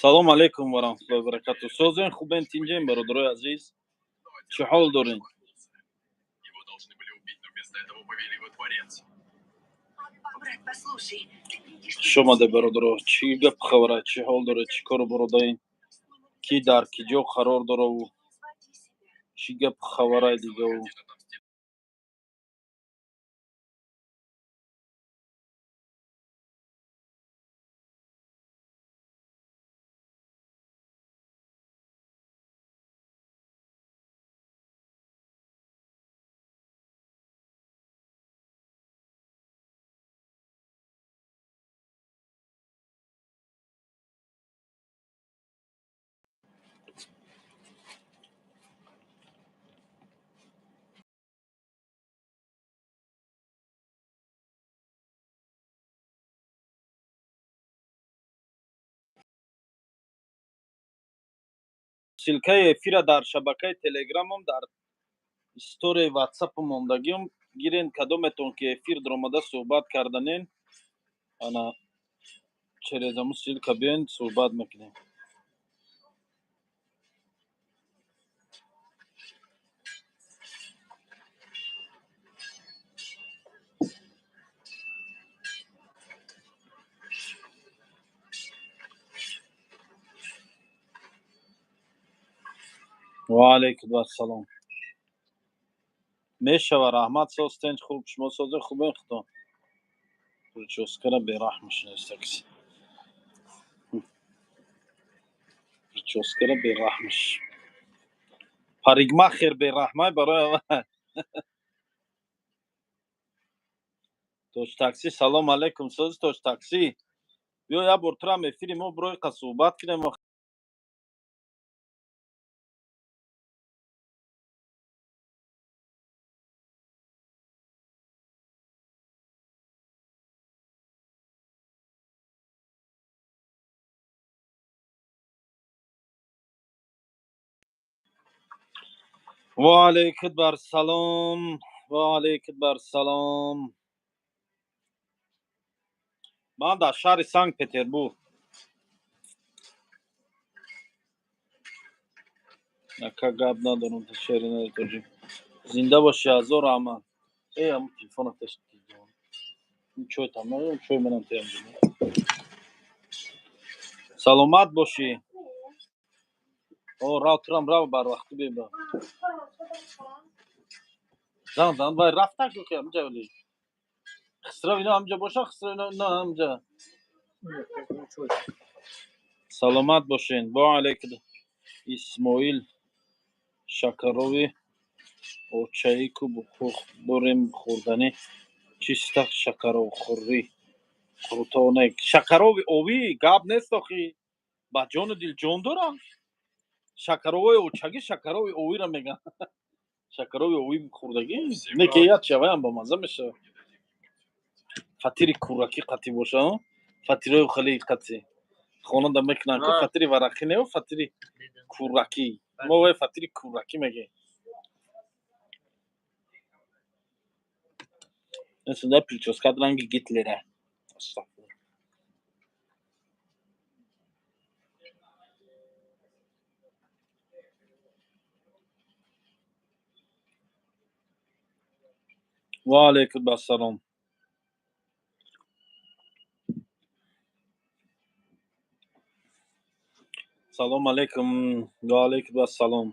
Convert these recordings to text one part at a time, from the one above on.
Салом алейкум ва раҳматуллоҳи ва баракату. Созен, хубен, тинҷен, бародарои азиз? Чӣ ҳол дорем? Хуш омаде, бародаро. Чӣ гап хабара, чӣ ҳол доре, чӣ кору бородаин, ки дар ки ҷо қарор дораву, чӣ гап хабарай дигаву? Ссылкаи эфира дар шабакаи Телеграмам, дар историяи Ватсапам мондагиам, гирен. Кадометон ки эфир даромада суҳбат карданен, ана через ҳамун ссылка биёен, суҳбат мекунем. Ва алайкум ассалом. Мешава, раҳмат. Созтен, хуб, шумо созен, хубен, худо? Прическара бераҳмаш нестакси, прическара бераҳмаш, парикмахер бераҳмай барои Тоҷ Таксӣ. Салом алейкум, сози, Тоҷ Таксӣ? Биё, як бор турам эфири мо бирои қа суҳбат кунем. Ва алайкум барсалом, ва алайкум барсалом. Ман дар шаҳри Санкт Петербург. Ака, гап надорам, шери тоҷик. Зинда бошӣ, ҳазор раҳмат. Э, ҳамн телефона чой там, чой манам теям. Саломат бошӣ. О, рав, турам рав, барвақтӣ беба. Зан зан, вай рафтак ки ҳамҷа, вале Хисрав ино ҳамҷа боша, Хисрав ино на ҳамҷа. Саломат бошен. Ва алайкум. Исмоил, шакарови очаику борем хӯрданӣ, чиста шакаровхӯрӣ қурутоне, шакарови овӣ гап нест охи, ба ҷону дил ҷон дора. Шакаровои очагӣ, шакарови овиро меган. Шакарови овӣ хӯрдагӣ не ки як чаваям бамаза мешавад. Фатири кӯракӣ қатӣ боша, фатирои хеле қатӣ хонада мекунанд ку, фатири варақӣ не, фатири кӯракӣ. Мо вай фатири кӯракӣ мегӯем. Сюда прическа ранги Гитлера. Ва алайкум ассалом. Салом алейкум. Ва алайкум ассалом.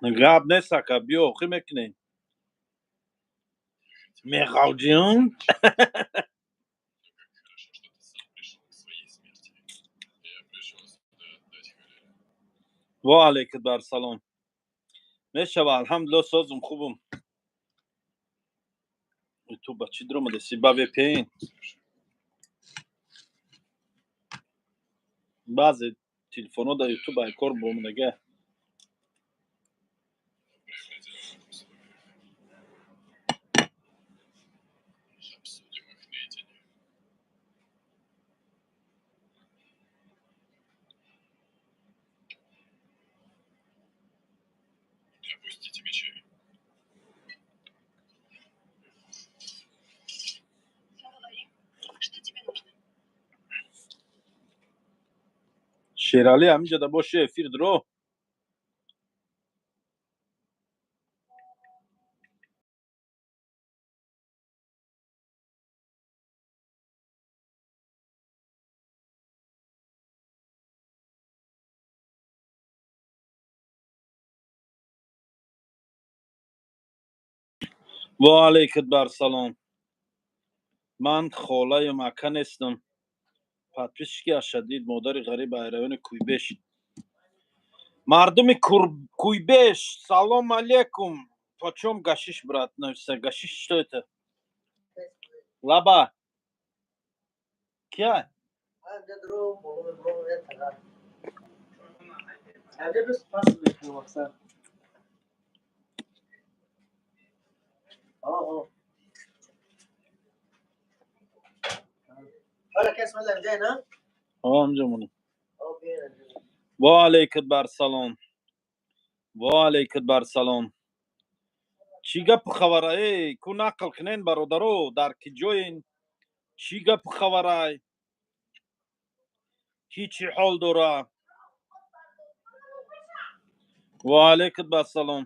Гап нест, ака, биё, охӣ мекунем, меғавҷиён. Ва алайкум барсалом. Мешава, алҳамдулилло, созум, хубум. Ту ба чӣ дуромадаси? Ба VPN? Баъзе Телефоно дар Ютуб айкор бомдага. Шералӣ, ҳаминҷода боши, эфир дро. Ва алайкат барсалом. Ман холаям, ака нестам. Подписчики ашадид, модари ғариб, ай райони Куйбеш. Мардуми Куйбеш, салом алейкум. Почем гашиш, брат? Нависа, гашиш что это? Лаба. Кия? Ва алайкат барсалом. Ва алайкат барсалом. Чӣ гапу хабара? Эй, ку нақл кунен, бародаро, дар ки ҷоен? Чӣ гапу хабарай? Ки чӣ ҳол дора? Ва алайкат барсалом.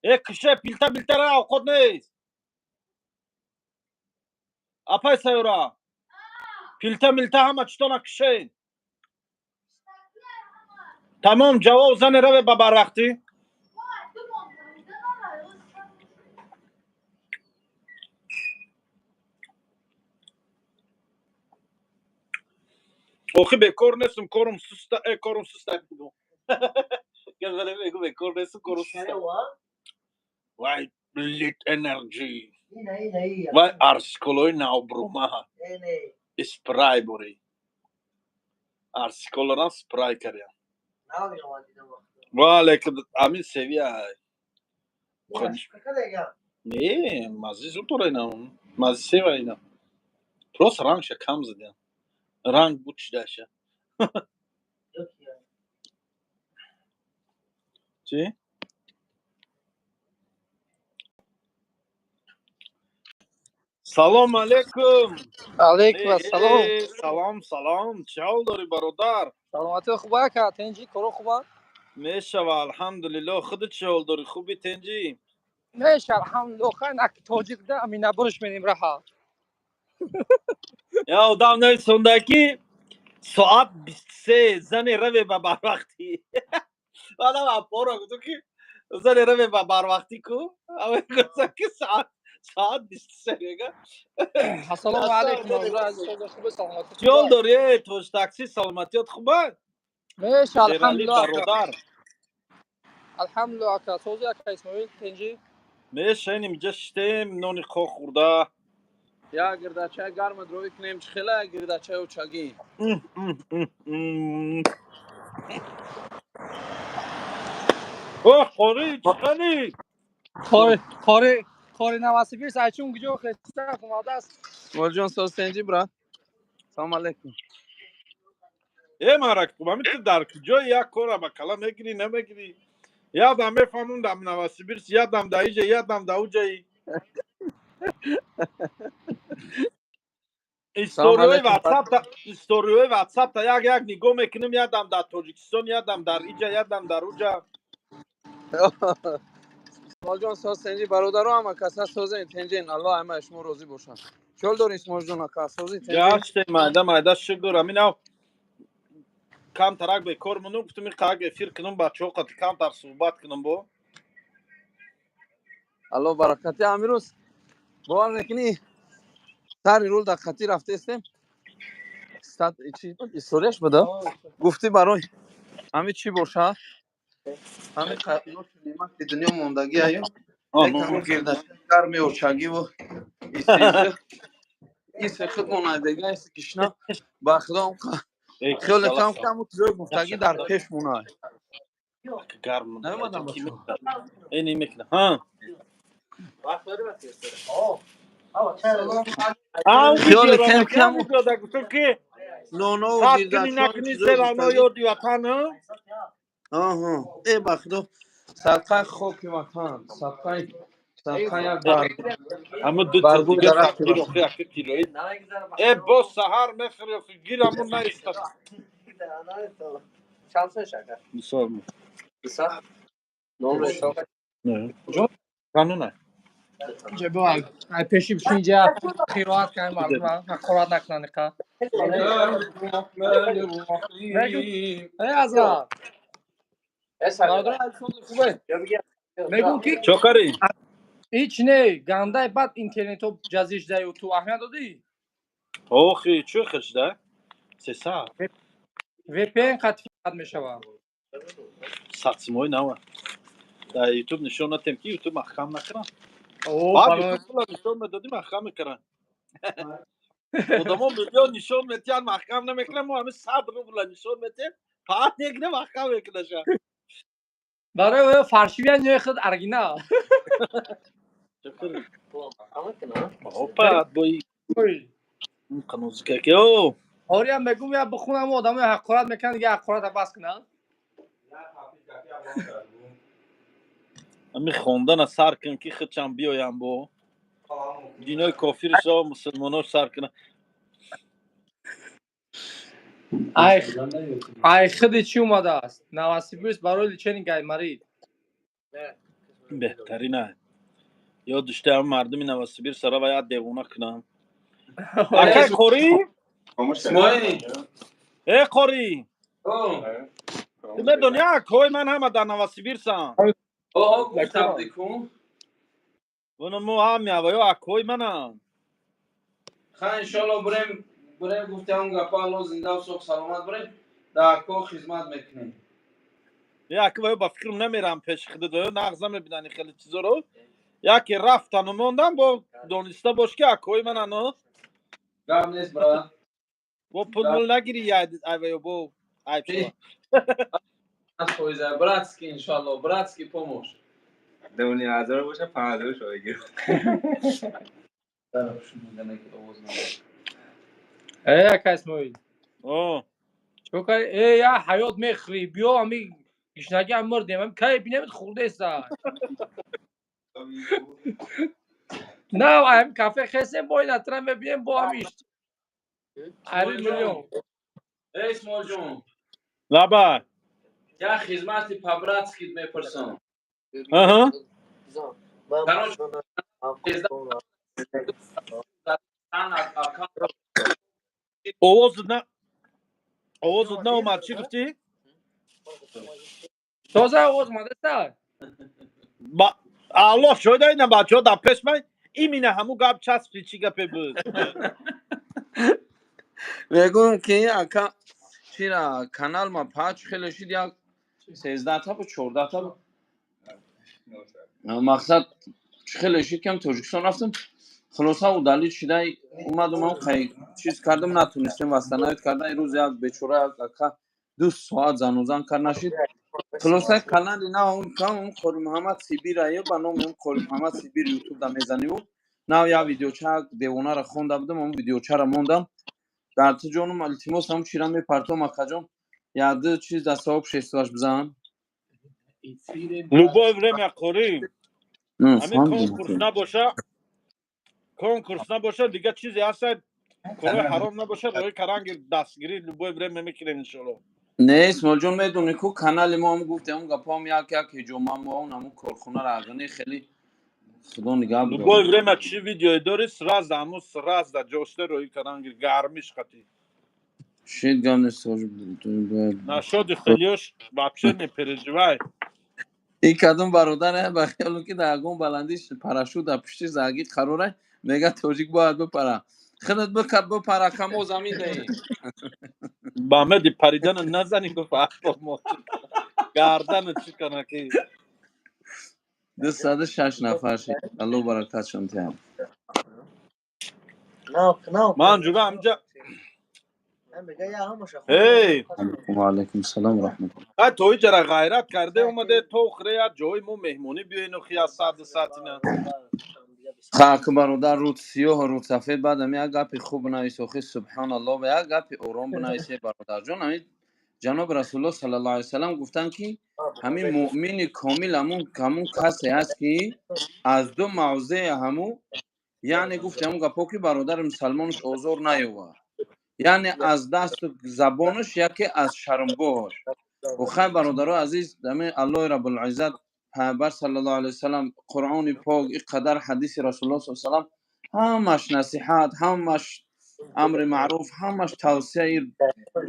Э, кише пилта билтара авқот нест. Апай Сайёра. Пилта милта ҳама читона кишен. Тамом, ҷавоб зане раве ба барвақтӣ. Охи бекор нестам, корум суста, э, корум суста. Мегу бекор нестам, корум суста. Вай, лит энерджи. Вай, арсиколои навбрума. Спрай бори. Арсиколорам спрай кардям. Ва алейкум, амин севия. Не, мази зуд дора ина. Мази сева ина. Просто рангша кам задям. Ранг буд шидаша. Чӣ? Салом алейкум. Алейкум ассалом. Салом, салом. Чӣ ҳол дорӣ, бародар? Саломатӣ хуба, ака, тинҷӣ, коро хуба? Мешава, алҳамдулилло. Худат чӣ ҳол дорӣ? Хуби, тинҷӣ? Меша, алҳамдулилло. Хайр, ак тоҷик да амина бурш менем раҳа. Я одам нависонда, ки соат 23 зане раве ба барвақтӣ. Баъдам апора гуфту, ки зане раве ба барвақтӣ ку. Гуфта, ки соат 23 мега. Ассалому алейкум, хуби, саломатӣ. Чӣ ҳол дорӣ, э, тоҷ такси, саломатиёт хуба? Меша, алҳамдулилло. Бародар. Алҳамдулилло, ака, сози, ака Исмоил, тинҷӣ? Меша, иним иҷа шиштем, нони хок хӯрда. Я гирдачай гарма дровӣ кунем, чӣ хела гирдачай очагӣ? О, қори, чӣ хели? Қори, қори, қори Новосибирск айчун куҷо хеста омадааст? Исмоилҷон, соз, тинҷӣ, брат? Салом алейкум. Э, марак, ами ту дар куҷои? Як кора ба кала мегирӣ, намегирӣ? Ядам мефаҳмам, дар Новосибирск, ядам дар иҷа, ядам дар уҷаи. Историҳои ватсапта, историҳои ватсапта як як нигоҳ мекунем, ядам дар Тоҷикистон, ядам дар иҷа, ядам дар уҷа. Исмоилҷон, соз, тинҷӣ, бародаро, ҳама каса созен, тинҷен, Аллоҳ ҳамаи шумо розӣ бошад. Чӣ ҳол дорӣ, Исмоилҷон ака, созӣ, тинҷӣ? Гаштем, майда майда, шукр. Аминав камтарак бекор мондум, гуфтум, ин қак эфир кунам, бачаҳо қати камтар суҳбат кунам бо. Аллоҳ баракати. Амирӯз, бовар мекунӣ, сари рул дар қатӣ рафтестем, чи историяш буда, гуфтӣ, барои ҳами чӣ боша, ҳами немати дунё мондагӣ аю гирдачаи гарми очагиву исе худмон айбега, иси гишна, ба худо. Хеле кам кам чизои гуфтагӣ дар пеш монад. Гарм. Наомадам, бачаҳо. Э, немекна, ҳа. Хеле кам кам Гуфтам ки нонову сад кунӣ, гирдакҳо, накунӣ, чизои се равно гуфтагӣ. Ёди ватан, ҳа? Аҳа, э, ба худо, садқаи хоки ватан, садқаи як барг Ҳамун ду баргу дига дарахти гир ватан. Охи, аки тилоӣ, э, боз саҳар мехӯри, охи, гир, ҳамун наиста. Мисол. Кануна. Инҷа бо ай пеши бишин, инҷа қироат кунем, мардум ҳақорат накунанд иқа. Э, Азрат. Бародар, хубе? Мегӯм ки Чо карӣ? Ҳеҷ не, гандаи бад интернето ҷазиш да ютуб аҳамият додӣ? Охи, чӯ хишда сеса. VPN қатифият мешавад. 100 симои нава дар Ютуб нишон натем, ки Ютуб маҳкам накунам. О, Баъд барои Ютуб пула нишон медодӣ, маҳкам мекунанд. Одамо миллион нишон метиҳанд, маҳкам намекунанд. Мо ҳами 100 рубла нишон метиҳем, фақат якна маҳкам мекунаша. Барои фаршивия не, худ оригинал. Опа, бои. Ой. Қанозикаки о. Ориям мегум, я бихунам, одамои ҳақорат мекунанд, дига ҳақората бас кунанд. Ҳами хондана сар кун, ки худчам биёям, бо динои кофиршо мусулмонош сар кунам. Ай худи чӣ омадааст? Новосибирск барои лечение гайморит. Беҳтарина ё душта ҳам мардуми Новосибир сара ва я девона кунам. Акай қорӣ. Исмоил. Э, қорӣ, ту медони, акҳои ман ҳама дар Новосибирсанд. О, гуфтам дикун. Мо ҳам меаваё, акҳои мананд. Ха, иншолло, бурем, бурем, гуфтам гапа, Алло зинда соғ саломат, бурем, дар акҳо хизмат мекунем. Як ваё ба фикрам намерам пеши худат, ваё нағз намебинани хеле чизоро. Яке рафтану мондам, бо дониста бош, ки акҳои мананд. Гап нест, брат. Бо пул мул нагири, айваё бо айб шава. 100%, братский, иншалло, братский помощь. Думни ҳазор боша, 5000 шоя гир. Э, ака Исмоил. О. Чо кари? Э, я ҳаёт мехӯрӣ, биё, ами гишнагиам мурдем, ами кай бинемед, хӯрдеста. На, ами кафе хесем, бо инатра мебинем, бо ами ари миллион. Э, Исмоилҷон. Лаба. Я хизмати по-братски мепурсам. Аҳа. Короче, тан аккаунт. Овозат на, овозат наомад, чӣ гуфтӣ? Тоза овоз омадаста? Аллоҳ шоҳида, ина бачаҳо дар пеш ман имина ҳамун гап часпи, чӣ гапе буд? Мегӯм, ки ака чира канал ма пач хеле шид, як 13та бу, 14та бу. Мақсад чӣ хеле шид, кам Тоҷикистон рафтам, хулоса, удалить шидай, омадум, ам қай чиз кардам, натунистем восстановить кардан. Рӯз як бечора як ака 2 соат занузан кар, нашид. Хулоса, канали нав кам Қори Муҳаммад Сибир ае, ба номи он Қори Муҳаммад Сибир Ютуб да мезаниву нав як видеоча девонара хонда будам, он видеочара мондам дар ту ҷонум. Илтимос, ҳамун чира мепартом, акаҷон, якду чиз дар сообществоаш бизан. Любое время, қорӣ. Ҳамин конкурс набоша, конкурс набоша, дига чизе ҳаста, корои ҳаром набоша, роҳи каранги дастгирӣ любое время мекунем, иншоалло. Не, Исмоилҷон, медони ку канали мо ҳам гуфтем, он гапоам як як ҳиҷомамо, он ҳамун корхонаро ағани хеле худо нигаҳ Любое бидорад. время чӣ видеое дори, сразу ҳамун сразу ҷошта роҳи каранги гармиш қатӣ. Шид, гап нест. Нашоди хелиёш вообще не переживай. И кадом бародар ба хиёлу ки дар ягон баландӣ парашют дар пушти заги қарора, мега тоҷик бояд бипара, худат бипара, камо замин даӣ. Ба меди паридана назани, гуфт гардана чӣ кана ки. 206 нафар шид, Алло баракатшон тиҳам. Ман ҷура ҳамҷа. Эй! Ва алайкум салом ва раҳматуллоҳ. А то иҷара ғайрат карде омаде, то охире як ҷои мо меҳмонӣ биёен, охи аз саду саатина. Хак, бародар, рӯд сиёҳ, рӯд сафед, баъдам як гапи хуб навис, охи, субҳоналлоҳ, ва як гапи ором бинависе, бародарҷон. Ҳамин ҷаноби Расулуллоҳ саллаллоҳу алайҳи васаллам гуфтанд, ки ҳамин муъмини комил ҳамун касе аст, ки аз ду мавзеи ҳаму, яъне гуфти ҳамун гапҳо, ки бародари мусалмонаш озор наёвад, яъне аз дасту забонаш, яке аз шармгоҳаш. Охай, бародарои азиз, ҳамин Аллоҳи Раббулиззат, Пайғамбар саллаллоҳу алайҳи васаллам, Қуръони пок, ин қадар ҳадиси Расулуллоҳ саллаллоҳу алайҳи васаллам, ҳамаш насиҳат, ҳамаш амри маъруф, ҳамаш тавсияи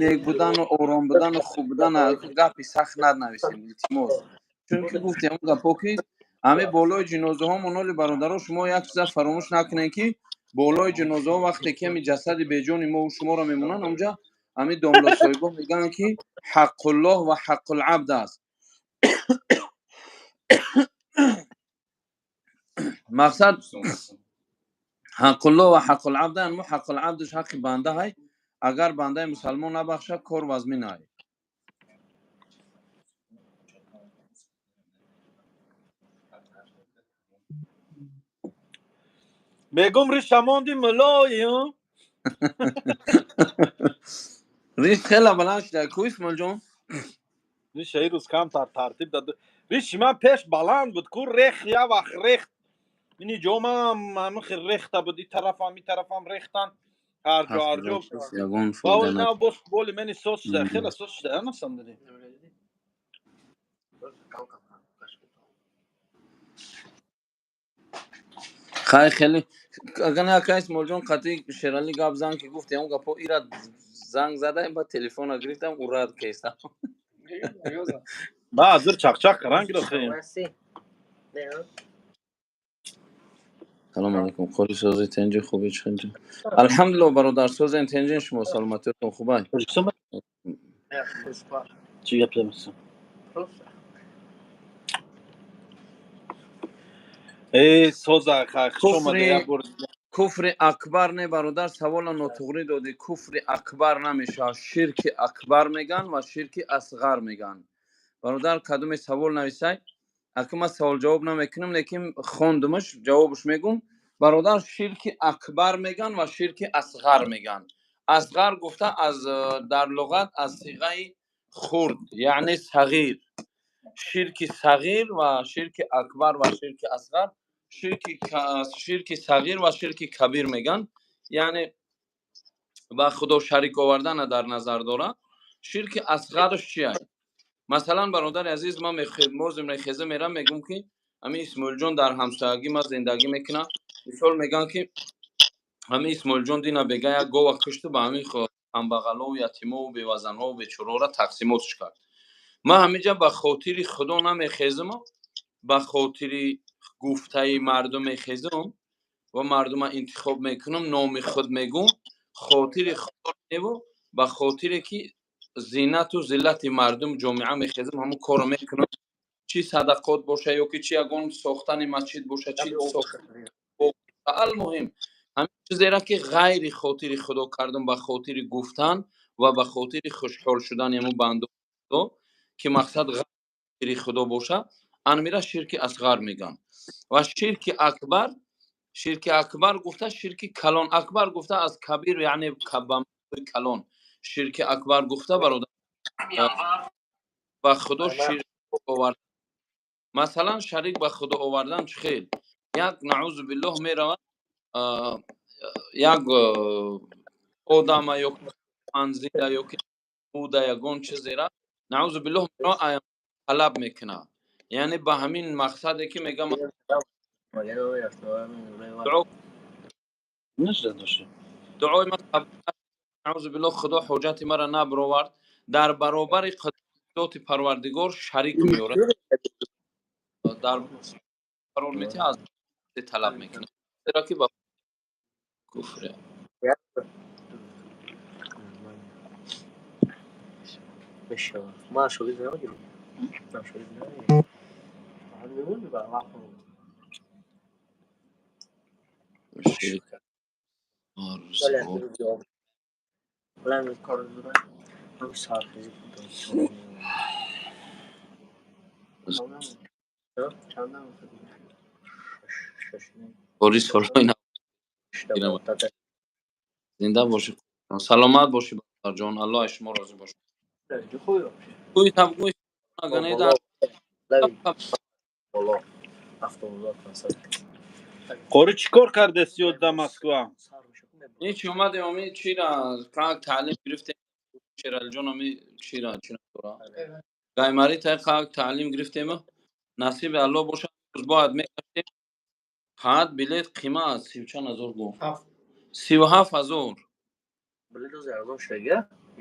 нек будану ором будану хуб будан. Гапи сахт нанависем, илтимос, чунки гуфти ҳамун гапҳо, ки ҳамин болои ҷинозаҳо моноли. Бародаро, шумо як чиза фаромӯш накунед, ки болои ҷинозаҳо, вақте ки ҳамин ҷасади беҷони мо шуморо мемонанд, онҷа ҳамин домлосоҳибо мегӯянд, ки ҳаққуллоҳ ва ҳаққулабд аст. Мақсад ҳаққуллоҳ ва ҳаққулабд, мо ҳаққулабдаш ҳаққи банда ҳай. Агар бандаи мусалмон набахшад, кор вазмин ҳай. Мегум, риша монди, мулои. Риш хела баланд шуда ку, Исмоилҷон. Риша ирӯз камтар тартиб дад. Риши ман пеш баланд буд ку, рех, як вақт рехт. Ини ҷомаам ҳамихи рехта буд, и тарафам, и тарафам рехтан, ҳарҷо ҳарҷо. Ягон фоида. Нав боз боли мени соз шуда, хеле соз шуда, на самом деле. Хай, хеле агар ака Исмоилҷон қатъи Шералӣ гап зан, ки гуфти он гапҳо, ира занг задаем, ба телефона гирифтам, урад кестам. Ба азир чақчақ каран гирохем. Салом алейкум, қори, сози, тенҷи, хуби, чхенҷи? Алҳамдулилло, бародар, созен, тенҷин, шумо саломатиётон хубай? Чӣ гап замасан? Э, соза, хуш омада як бор. Куфри акбар не, бародар, савола нотуғрӣ додӣ. Куфри акбар намешавад, ширки акбар меган ва ширки асғар меган. Бародар, кадоме савол нависай, ака, ман савол ҷавоб намекунам, лекин хондумаш, ҷавобаш мегум. Бародар, ширки акбар меган ва ширки асғар меган. Асғар гуфта аз дар луғат аз сиғаи хурд, яъне сағир. Ширки сағир ва ширки акбар ва ширки асғар, ширки сағир ва ширки кабир меган, яъне ба Худо шарик овардана дар назар дорад. Ширки асғараш чия? Масалан, бародари азиз, ман мозим мехеза мерам, мегӯм, ки ҳамин Исмоилҷон дар ҳамсоягӣ ма зиндагӣ мекунад. Мисол, мегӯям, ки ҳамин Исмоилҷон дина бега як гова кушту ба ҳамин камбағалову ятимову бевазанҳову бечораҳоро тақсимотш кард. Ман ҳаминҷа ба хотири Худо намехезаму ба хотири гуфтаи мардум мехезам ва мардума интихоб мекунам, номи худ мегӯм, хотири Худо неву ба хотире ки зинату зиллати мардум, ҷомеа мехезам, ҳамун корро мекунам. Чӣ садақот боша ё ки чӣ ягон сохтани масҷид боша, чӣ алмуҳим, ҳамин чизеро, ки ғайри хотири Худо кардам, ба хотири гуфтан ва ба хотири хушҳол шудани ҳамун банду, ки мақсад ғайри Худо боша, анмира ширки асғар мегӯянд. Ва ширки акбар, ширки акбар гуфта ширки калон, акбар гуфта аз кабир, яъне ба калон. Ширки акбар гуфта, бародар, ба Худо ширк овард, масалан, шарик ба Худо овардан чӣ хел? Як, наузу биллоҳ, меравад як одама ё манзила ё ки буда ягон чизера, наузу биллоҳ, талаб мекунад, яъне ба ҳамин мақсаде, ки мегам дуои ман, наузу биллоҳ, Худо ҳоҷати маро набаровард, дар баробари зоти Парвардигор шарик меорад, дар қарор метиҳад, аз талаб мекунад, зеро ки ба куфре. ما شغل ما شغل. شرک. Вале кор дора. Ҳам сархези будам. Чандам? Бори солҳои нав зинда бошӣ, саломат бошӣ, бародарҷон. Аллоҳ аз шумо розӣ бошад. Гӯй табгӯй ганеда. Боло автобусҳо консерт. Қори, чӣ кор кардест ёд да Москва? Ҳеч, омадем, ами чира как таълим гирифтем, Шералиҷон, ами чира чира дора гаймари тай как таълим гирифтем. Насиби Аллоҳ бошад, рӯз бояд мегаштем. Ҳад билет қимат аст, сию чанд ҳазор гуфт, 37 000. Билет ози арзон шудага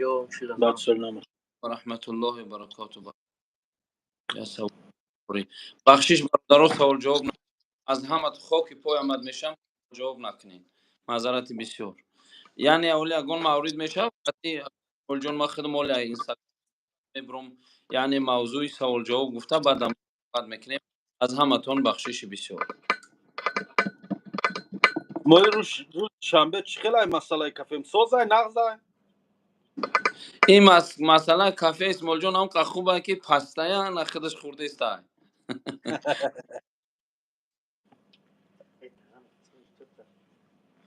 ё чида? Баъд сол намаш. Раҳматуллоҳи баракоту. Я савол. Бахшиш, бародаро, савол ҷавоб аз ҳама хоки пой омад мешам, ҷавоб накунед, маъзарати бисёр. Яъне оли ягон маврид мешавад, ҷон, ман худам оли Инстаграм мебурам, яъне мавзӯи савол ҷавоб гуфта, баъдам баъд мекунем. Аз ҳаматон бахшиши бисёр. Мои рӯз шанбе чӣ хелай масъалаи кафем, созай, нағзай? Ин масъала кафе, Исмоилҷон, ҳам қа хуба, ки пастая на худаш хурдестай.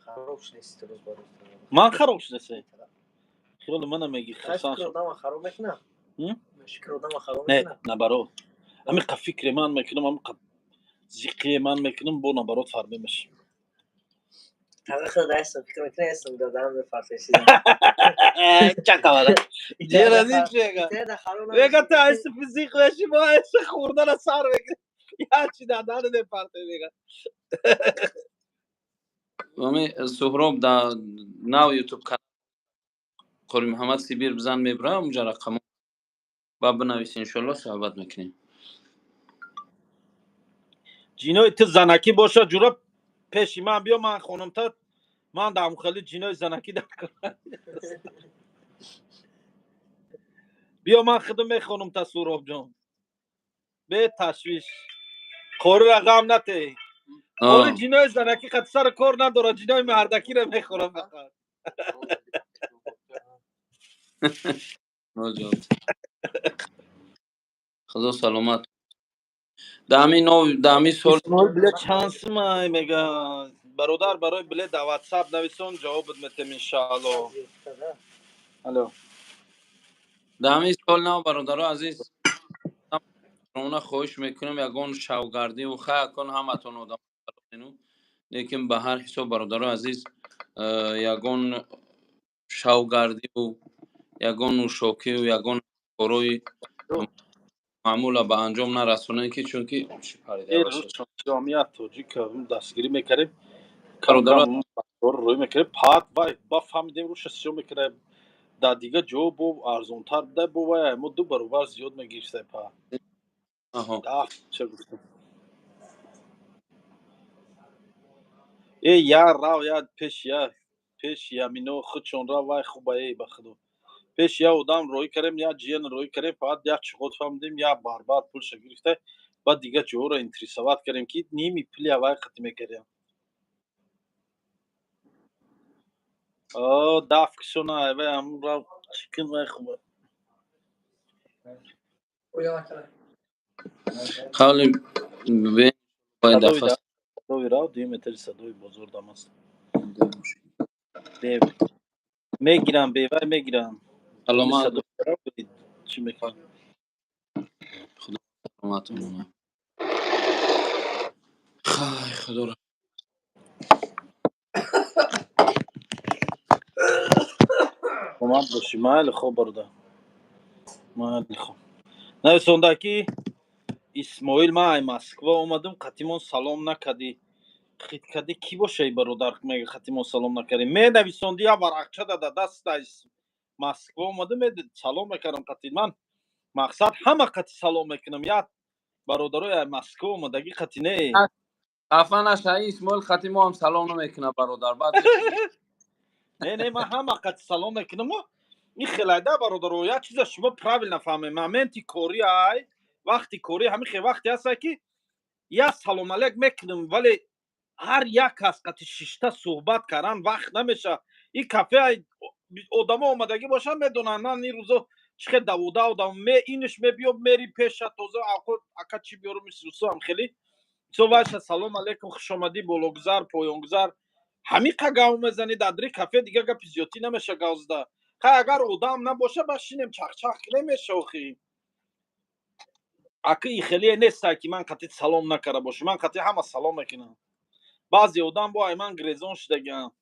Хароб шудест рӯз ба рӯз. Ман хароб шудесе? Хиёли мана меги, хурсанд. Фикр одама хароб мекунад. Фикр одама хароб Не, мекунад. Наоборот, ҳамин қа фикре ман мекунам, ҳамин қа зиқие ман мекунам, бо наоборот фарбе мешам. Тага худ ҳастам, фикр мекунӣ, ҳастам, дадан мефарсеши. Чақавара ҷеразичега мега, ту айси физиқ меши, мо айси хӯрдана сар мекунӣ, ячи дадани мепарте, мега. Ами Суҳроб, да нав Ютуб канал Қори Муҳаммад Сибир бизан, мебура унҷа рақамо ба бинавис, иншоалло суҳбат мекунем. Ҷинои ту занакӣ боша, ҷура, пеши ман биё, ман хонумта, ман дамхели ҷинои занакӣ дар кунам. Биё, ман худам мехонум та, Суҳробҷон, беташвиш, қорира ғам натей. Қори ҷинои занакӣ қати сари кор надорад, ҷинои мардакиро мехӯрам фақат. Ноҷот. Худо саломат. Даҳми нов, даҳми сол. Исмоил, билет чанд сумай, мега бародар. Барои билет дар Ватсап нависон, ҷавобат метем, иншаалло. Алло. Даҳми сол нав, бародаро азиз, она хоҳиш мекунем, ягон шавгардиву хай акон ҳаматон одам, лекин ба ҳар ҳисоб, бародаро азиз, ягон шавгардиву ягон нӯшокиву ягон корои маъмула ба анҷом нарасонем, ки чунки чӣ парида. Ҷомиат тоҷик дастгирӣ мекардем. Бародаро. Рӯй мекардем, пат вай ба фаҳмидем, рӯша сиё мекардем, дар дигар ҷо бо арзонтар буда, бо вай мо ду баробар зиёд мегирифтем па. Ча гуфтем, э, я рав, я пеш, я пеш ямино худшон рав, вай хуба. Эй, ба худо, пеш я одам рӯй кардем, я ҷиян рӯй кардем, фақат як чиғот фаҳмидем, я барбар пулша гирифта, баъд дигар ҷоҳоро интересовать кардем, ки ними пули авай қати мекардем. Даф кишона, вай ҳамун рав чикин, вай хуба. Қавли дафа. Садои рав дуюм этажи садои бозор дам аст, мегирам, бевай мегирам. Саломат. Чӣ мекунам? Саломат. Хай, худоро. Саломат бошӣ. Майли, хоб, бародар, майли, хоб. Нависонда ки Исмоил, ман ай Москва омадам, қатимон салом накардӣ, хит кардӣ. Кӣ боша и бародар, мега қатимон салом накардӣ? Менависонди, я варақча дада даст, ай Москва омадам, салом мекардам қати. Ман мақсад ҳама қати салом мекунам, я бародарои ай Москва омадагӣ қати не. Хафа наша, Исмоил қати мо ҳам салом намекунад, бародар, баъд. Не, не, ман ҳама қати салом мекунаму ин хелайда, бародаро, як чиза шумо правильно фаҳмед: моменти корӣ, ай вақти корӣ, ҳамин хел вақте ҳаста, ки як салом алейк мекунам, вале ҳар як кас қати шишта суҳбат кардан вақт намешавад. Ин кафе ай Одамо омадагӣ бошанд, медонанд, ман ин рӯзо чӣ хел давода одам ме инш мебиё, мери пеша тоза, ака, чӣ биёрум, исрусу ам хеле со вайша. Салом алейкум, хушомадӣ, бологузар, поёнгузар, ҳамиқа гав мезанӣ дар дри кафе, дига гапи зиёдтӣ намеша гав зада. Хай, агар одам набоша, ба шинем, чахчах кунем, меша. Охи, аки, и хеле нестай, ки ман қатъи салом накарда бошам. Ман қатъи ҳама салом мекунам. Баъзе одам бо ай ман грезон шудагиам,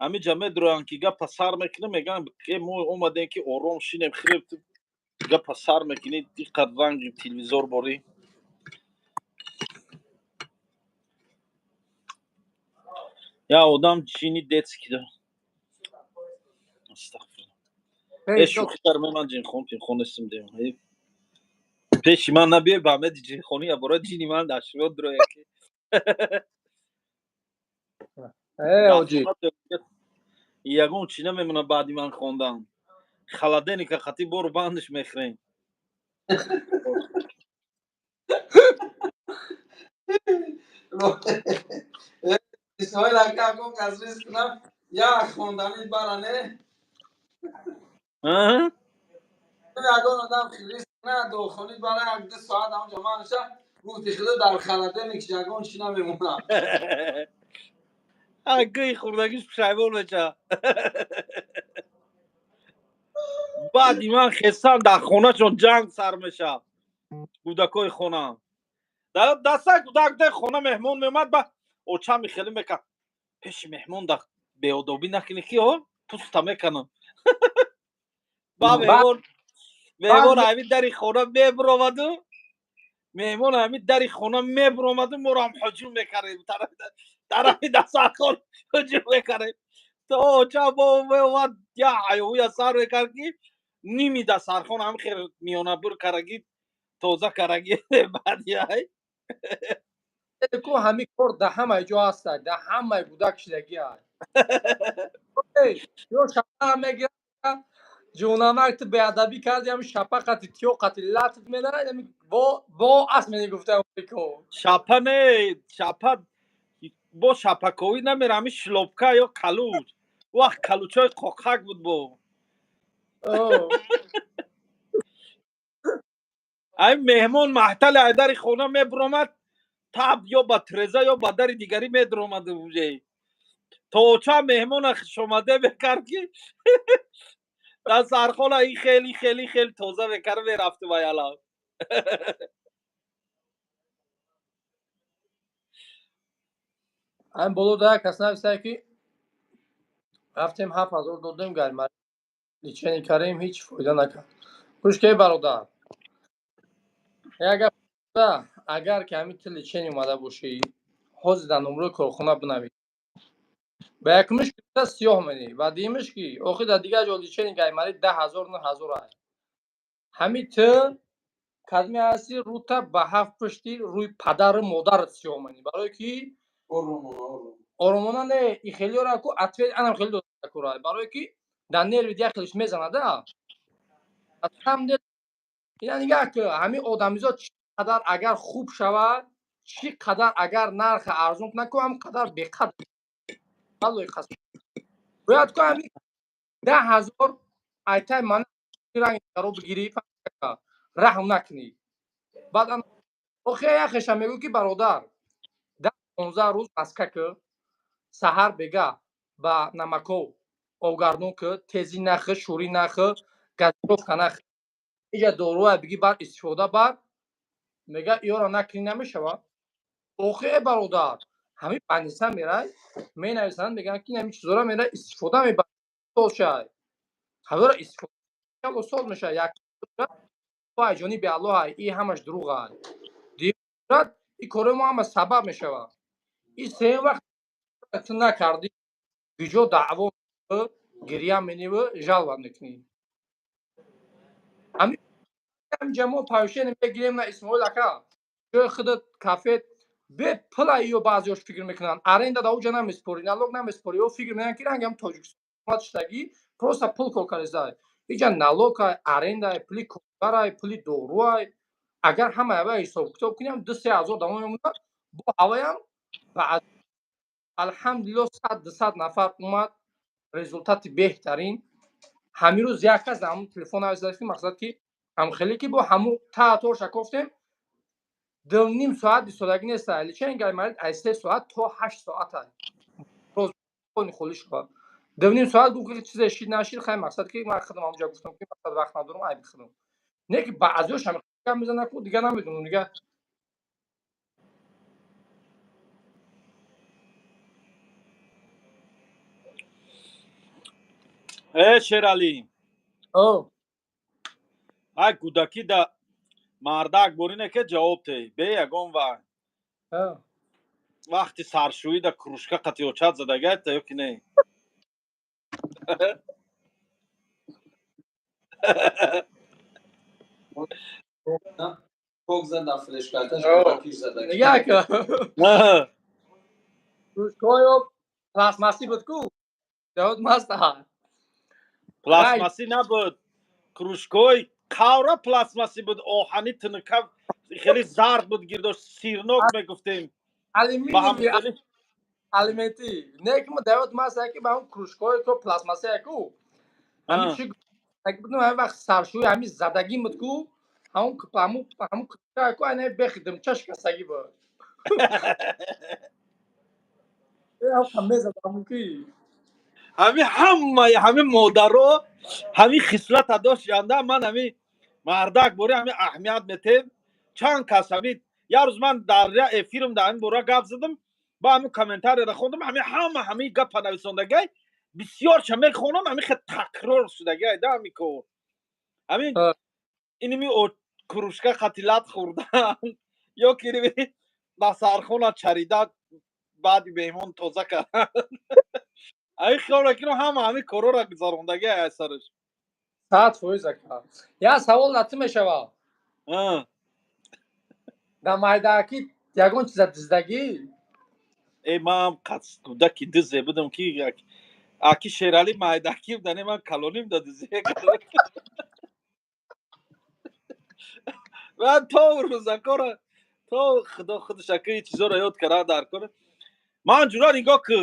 ҳамиҷа медроянд, ки гапа сар мекунем, мегӯянд, ки мо омадем, ки ором шинем, хеле гапа сар мекунӣ, диққат, ранги телевизор борӣ. Я одам ҷини детский да, астағфирулло. Э, шӯхӣ кардам, ман ҷинхон пинхон нестам. Дем пеши ман набиёй, ба ҳамеди ҷинхонӣ ябора ҷини ман дашро дроя ки. Э, оҷи. Ягон чӣ намемонад баъди ман хондан. Холодильника қати бору бандаш мехӯрем. Исмоил ака, акон кас риск кунам, як хонданит бара не? Ягон одам риск кунад, дохонит бара, як ду соат ҳамҷо манша гуфти худо, дар холодильник ягон чӣ намемонад. Гӯи хӯрдагиш пушаймон меша. Баъди ман хестан, дар хоначон ҷанг сар меша. Кӯдакои хона даста кӯдак де хона меҳмон меомад, ба очами хеле мекард: пеши меҳмон да беодобӣ накунӣ, ки о пуста меканам. Ба меҳмон ҳамин дари хона мебуромаду, меҳмон ҳамин дари хона мебуромаду, моро ҳам ҳуҷум мекардем, тарафи дастархон ҳуҷум мекардем, то оча бо меомад, я ҳаёҳуя сар мекард, ки ними дастархон ҳам хел миёнабур карагӣ, тоза карагӣ. Баъди ай Ку ҳамин кор да ҳамаи ҷо ҳаста, да ҳамаи кӯдак шидагӣ ай. Ё шапа мегирад, ҷонамак, ту беадабӣ карди, ҳами шапа қати тиё қати латт медарад, во во ас менегуфта ко. Шапа не, шапа бо шапаковӣ намера, ҳами шлопка ё калуч. Вақт калучои қоқак буд бо. Ай меҳмон маҳтали ай дари хона мебуромад, таб ё ба треза, ё ба дари дигарӣ медуромад уже. То оча меҳмона хушомаде мекард, ки дастархона и хели хели хели тоза мекард, мерафту ба яла. Ҳамин боло да як кас нависае, ки рафтем, 7000 додем, гаймар лечение кардем, ҳеҷ фоида накард. Гӯш ке, бародар, як гап. Агар ки ҳамин ту лечение омада бошӣ, ҳозир дар номрои корхона бинавис. Ба якумиш ки сиёҳ менӣ, ва дуюмиш ки охир дар дигар ҷо лечение гаймари 10 000, 9000 ай. Ҳамин ту кадме ҳасти, рута ба ҳафт пушти рӯи падару модарат сиёҳ менӣ, барое ки оромона не, и хелиёра ку ответ анам хеле додакура, барое ки дар нерви як хелиш мезанада. Ина нигаҳ ки ҳамин одамизод чӣ қадар агар хуб шавад, чӣ қадар агар нарха арзон кунад, ку ҳам қадар беқадр. Бояд ку ҳамин 10 000 айтай мана рангаро бигирӣ, раҳм накунӣ. Баъд охир яхеша мегӯ, ки бародар, 10-15 рӯз маска ки, саҳар бега ба намаков обгардон ки, тезӣ нахы, шӯрӣ нахы, газировка нахы, иҷа доруа биги, бар истифода бар. Мега, иёра накунӣ, намешавад. Охи, э бародар, ҳамин больница мерай, менависанд, мегӯянд, ки ҳамин чизора мера истифода мебар, сол шай ҳамора истифода сол мешавад. Як ҷониби Аллоҳ, и ҳамаш дурӯғ ай, и корои мо ҳама сабаб мешавад. И сеюм вақт ту накардӣ, биҷо даъво, гиря мениву жалва мекунӣ. Ҳаминҷа мо повышение мегирем на, Исмоил ака, ҷои худат кафе бе пула. Ё баъзеош фикр мекунанд, аренда да уҷа намеспорӣ, налог намеспорӣ. Ё фикр мекунанд, ки рангам Тоҷикистон шудагӣ, просто пул кор кардеса. Иҷа налогай, арендай, пули коргарай, пули доруай. Агар ҳама ава ҳисоб китоб кунем, 2-3 ҳазор дамо мемонад. Бо ҳаваям ва алҳамдулилло, 100-200 нафар омад, результати беҳтарин. Ҳамин рӯз як кас ҳамун телефон нависад, ки мақсад ки ҳамхеле ки бо ҳамун таъторша кофтем, 2.5 соат истодагӣ неста. Лечение марид аз 3 соат то 8 соата холӣ шуд. 2.5 соат гуфт, ки чизе шид нашид. Хай, мақсад ки ман худам ҳамҷа гуфтам, ки мақсад вақт надорам, айби худам не, ки баъзеош ҳам гап мезанад ку, дига намедонам дига. Э, Шералӣ! О. Ай, кӯдакӣ да мардак борине ке ҷавоб теҳ бе ягон ва вақти саршӯӣ да кружка қатиёчат задагайта ё ки не? Кок зада, флешкарташ киш зада. Як кружкаҳоё пластмассӣ буд ку, ҷавоб маста. Пластмассӣ набуд, кружкаҳои қавра пластмассӣ буд, оҳани тинка, хеле зард буд, гирдош сирнок мегуфтем. Алюминий алиментӣ не, ки мо даёт маста, ки ба ҳамн кружкаҳое ко пластмассия ку, ҳамин чи будем, ҳамин вақт саршӯи ҳамин задагӣ буд ку, ҳамун кружка ку айна бехи димча шикастагӣ буд, мезадам ки. Ҳами ҳамаи ҳами модаро ҳами хислата дошт. Янда ман ҳами мардак бори ҳами аҳамият метем. Чанд кас ҳами як рӯз ман дар я эфирм дар ҳамин бора гап задам, ба ҳамин комментарияро хондам, ҳами ҳама ҳами гапа нависондагай. Бисёрша мехонам, ҳами хе такрор шудагай да ҳами кор, ҳамин иними кружка қатилат хӯрдан ё ки насархона чарида, баъди меҳмон тоза кардан. Ҳамин хиёл мекунам, ҳама ҳамин корора гузарондагӣ ай сараш. 100% ака. Як савол натӣ мешавад. Дар майдаакӣ ягон чиза диздагӣ? Э, ман кӯдаки дизе будам, ки аки Шералӣ майдакӣ будане, ман калоним да дизе. Ман то рӯзакора, то худо худаш ака чизоро ёд кара дар кора. Ман ҷура нигоҳ ку,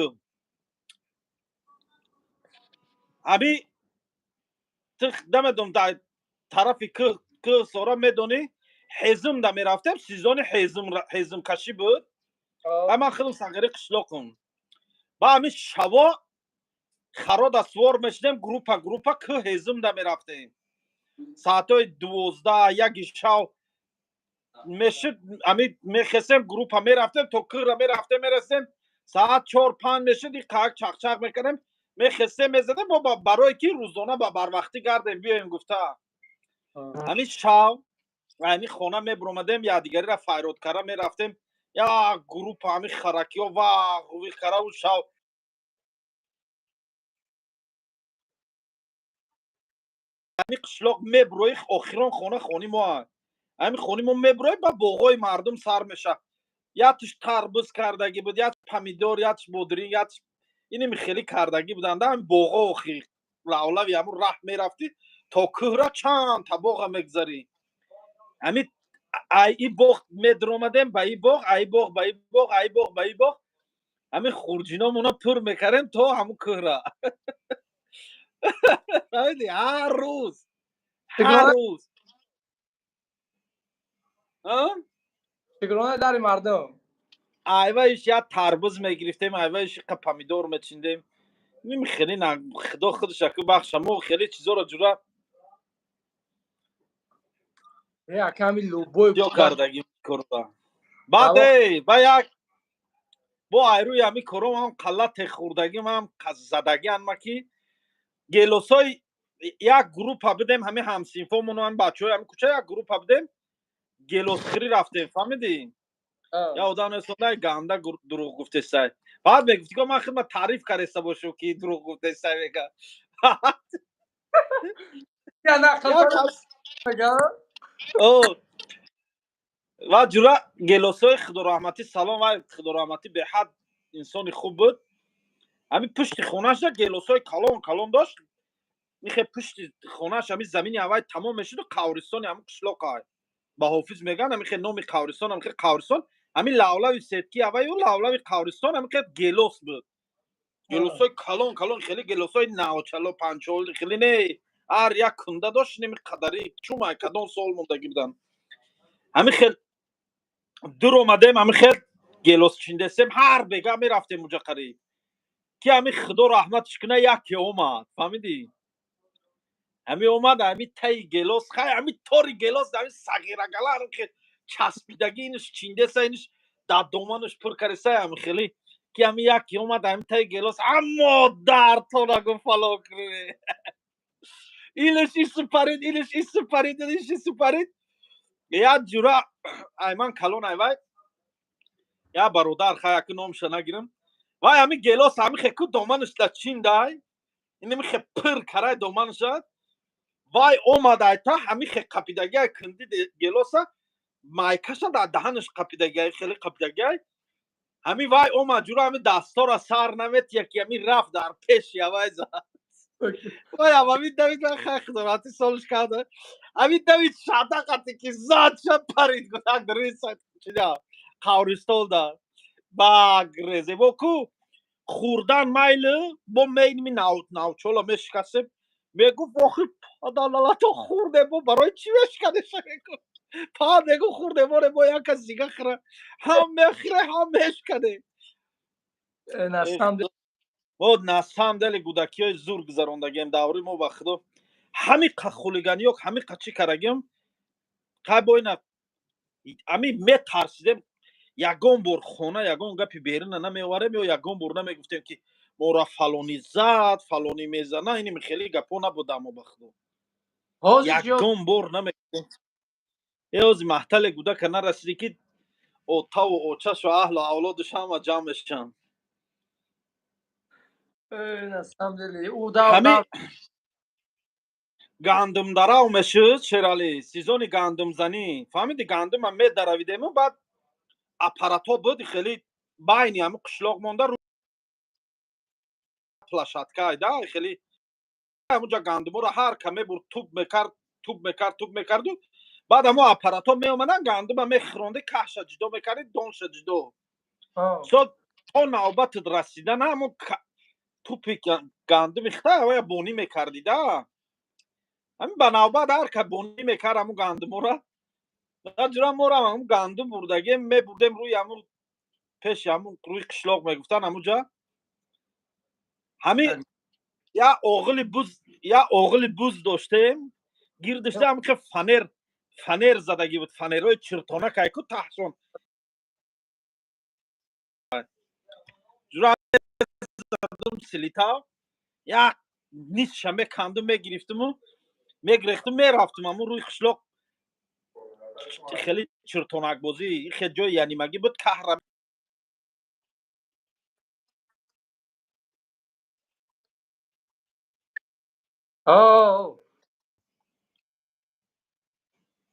ҳами ту намедонам, дар тарафи кӯ сора медонӣ, ҳезум да мерафтем, сезони ҳезум, ҳезумкашӣ буд. Ман худам сағири қишлоқум. Ба ҳамин шаво харода сувор мешудем, группа группа кӯ ҳезум да мерафтем. Саатҳои 12, 1 шав мешуд, ами мехесем, группа мерафтем, то кӯра мерафтем, мерасем, саат 4, 5 мешуд, қак чақчақ мекардем, мехестем, мезадем мо барое ки рӯзона ба барвақтӣ гардем, биёем гуфта. Ҳамин шав ҳамин хона мебуромадем, якдигариро файрод карда мерафтем, як группа ҳамин харакиҳо вағ караву шав ҳамин қишлоқ мебурои, охирон хона хони мо, ҳамин хони мо мебурои, ба боғои мардум сар меша. Якш тарбуз кардагӣ буд, якш помидор, якш бодринг, якш иними хеле кардагӣ буданда. Ҳамин боғо охи лавлави ҳамун раҳ мерафтӣ, то кӯҳра чанд та боға мегузарӣ. Ҳамин ай и боғ медаромадем ба и боғ, ай боғ ба и боғ, ай боғ ба и боғ, ҳамин хурҷиномона пур мекардем то ҳамун кӯҳра. Ҳар рӯз, ҳар рӯз. Шукрона дари мардум. Айваиш як тарбуз мегирифтем, айваиш қа помидор мечиндем. Ним хеле, худо худаш аку бахша, мо хеле чизоро ҷура Аками любой ё кардагим корба. Баъд э ба як бо айрӯи ҳами кором ҳам қалате хӯрдагим, ҳам задагиам ма, ки гелосои як группа будем, ҳами ҳамсинфомону ҳами бачаҳои ҳами кӯча як группа будем, гелосхӯрӣ рафтем, фаҳмидӣ? Я одам несондай ганда дурӯғ гуфтесай. Баъд мегуфти, ко ман хидмат таъриф кареста бошам, ки дурӯғ гуфтесай, мега. Я нақл. Ва ҷура гелосои худораҳматӣ салом, вай худораҳматӣ беҳад инсони хуб буд. Ҳамин пушти хонаша гелосои калон калон дошт. Михе пушти хонааш ҳамин замини ҳавай тамом мешуду қавристони ҳамин қишлоқай ба ҳофиз мегӯянд, ҳамихе номи қавристон, ҳамихе қавристон, ҳамин лавлави сетки ҳаваю лавлави қавристон ҳамихе гелос буд. Гелосои калон калон, хеле гелосои навчало панчол хеле не, ҳар як кунда дошт неми қадари чумай, кадом сол мондагӣ будан. Ҳами хел дур омадем, ҳами хел гелос чиндесем, ҳар бега мерафтем уҷа қариб ки ҳами худо раҳматш куна, яке омад, фаҳмидӣ? Ҳами омад, ҳами таи гелос, хай, ҳами тори гелос, ҳами сағирагала часпидагӣ, инш чиндеса, инш дар доманаш пур кареса, ҳами хеле ки ҳами яке омад, ҳами таи гелос, аммо дар то нагу фалон кунӣ, илиш ису парид, илиш ису парид, илиш ису парид. Як ҷура айман калон айвай я бародар, хай, аки номша нагирам, вай ҳами гелос ҳами хеку доманаш да чиндай, инами хе пир карай доманаша. Вай омад, айта ҳами хе қапидагиай кунди гелоса, майкаша дар даҳанаш қапидагиай, хеле қапидагиай. Ҳами вай омад, ҷура ҳами дастора сар наметия ки ҳами рафт дар пеши авай зад. Вай ҳами давид, вай, хай, худорати солш карда, ҳами давид, шадақате ки зад, ша парид, гудак чида қавристон да ба грезебо ку хӯрдан майли бо мейними навчола мешикастем. Мегуфт: «Охи, падалалато хӯрде, бо барои чӣ мешиканеша?» Па мегу: «Хӯрде, боре бо як кас дига хӯра, ҳам мехӯре, ҳам мешикане». Мо на самом деле гудакиҳои зур гузарондагием даври мо, ба худо, ҳами қа хулиганиё, ҳами қа чӣ карагем, қай бо ина ами метарсидем. Ягон бор хона ягон гапи берина намеоварем ё ягон бор намегуфтем, ки мора фалонӣ зад, фалонӣ мезана. Иними хеле гапҳо набуда мо, ба худо, ягон бор намегуфтем. Э, ҳози маҳтале гудака нарасидӣ, ки отаву очашу аҳлу авлодуш ҳама ҷамъ мешаванд. Ҳами гандумдарав мешуд, Шералӣ, сезони гандумзанӣ, фаҳмиди? Гандума медаравидему баъд аппаратҳо буд, хеле байни ҳами қишлоқ монда площадка да, хеле ҳамунҷа гандуморо ҳар ка мебурд, туп мекард, туп мекард, туп мекарду баъд ҳамо аппаратҳо меомадан, гандума мехӯронди, каҳша ҷудо мекарди, донша ҷудо. Со то навбатат расидан, ҳамо тупи гандуми хта бонӣ мекардида. Ҳамин ба навбат ҳар ка бонӣ мекард ҳамун гандумора. Ҷура морам ҳамун гандум бурдагем, мебурдем рӯи ҳамун пеши ҳамун рӯи қишлоқ мегуфтан, ҳамунҷа ҳамин я оғили буз, я оғили буз доштем, гирдишта ҳам ки фанер задагӣ буд, фанерҳои чиртона кайку таҳшон ҷура задум силитав, як нисша мекандум, мегирифтиму мегирехтум, мерафтум ҳамун рӯи қишлоқ. Хеле чиртонакбозӣ, хел ҷои янимагӣ буд, каҳра.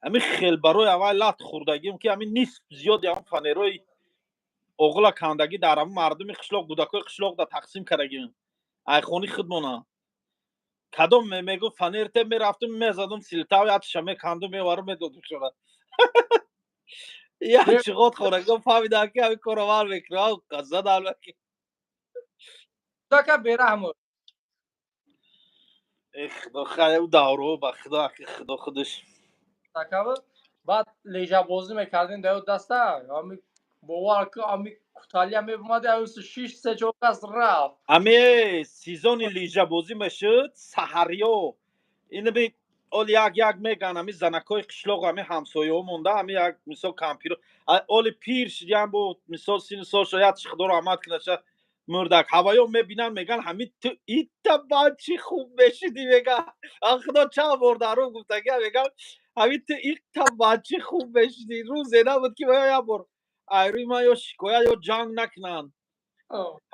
Ҳамин хел барои аввал лат хӯрдагим, ки ҳамин нисф зиёди ҳамн фанерои оғила кандагӣ дар ҳамн мардуми қишлоқ, гудакҳои қишлоқ да тақсим кардагим. Айхони худмона кадом мегу фанерте, мерафтум, мезадум силтав, ятиша мекандум, меварум, медодум шона. Як чиғот хӯрагом, фаҳмидам, ки ҳамин корро ман мекунам, задам. Дака бераҳм. Э худо, хай, ӯ давро, ба худо, аки худо худаш. Баъд лежабозӣ мекардем дар даста, ами бовар ку, ами куталия мебомади, аюсу шиш се чор кас рафт. Ами сезони лижабозӣ мешуд, саҳариё инаби оли як як меган, ами занакҳои қишлоқ, ами ҳамсояҳо монда, ами як мисол кампиро оли пир шидиам, бо мисол сину сол шояд, худо раҳмат кунаша, мурдак ҳаваё мебинан, меган: «Ҳами ту ита бачи хуб мешидӣ», меган. Худо чанд бор дар рӯ гуфтагия, меган: «Ҳами ту ита бачи хуб мешидӣ». Рӯзе набуд, ки як бор айрӯи ман ё шикоят ё ҷанг накунанд.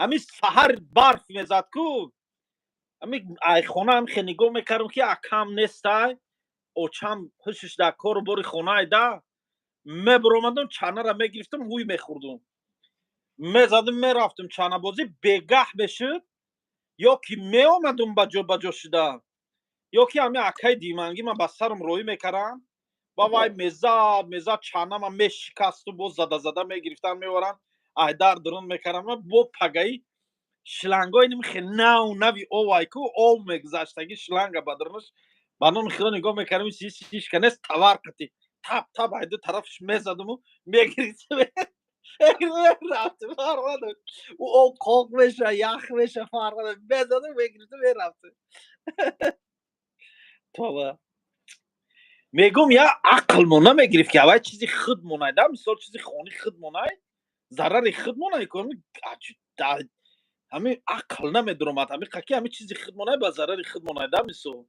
Ҳами саҳар барф мезад ку, ҳами айхона ҳам хе нигоҳ мекардам, ки акам нестай, очам ҳушш дар кору бори хонаай да. Мебиромадам, чанара мегирифтам, ҳуй мехӯрдум, мезадум, мерафтум чанабозӣ. Бегаҳ мешуд, ё ки меомадум ба ҷо ба ҷо шуда, ё ки ҳами акаи димангӣ ман ба сарам роҳӣ мекардам, ба вай мезад, мезад, чанама мешикасту боз зада зада мегирифтан, меоранд, айдар дурун мекардам, бо пагаӣ. Шлангои ним хел нав нави овай ку, ов мегузаштаги, шланга ба дарунаш. Ба номи Худо, нигоҳ мекардем, ҳичка нест, тавар қати тап тап айду тарафш мезадуму мегирифтем, рафтем, фарқ надошт. Ӯ об қоқ меша, ях меша, фарқ надошт, мезадум, мегирифтем, мерафтем. Това мегум, я ақлмо намегирифт, ки аввай чизи худмонай да, мисол, чизи хони худмонай, зарари худмонай. Ҳамин ақл намедуромад, ҳами қаки ҳами чизи худмонай, ба зарари худмонай да, мисол,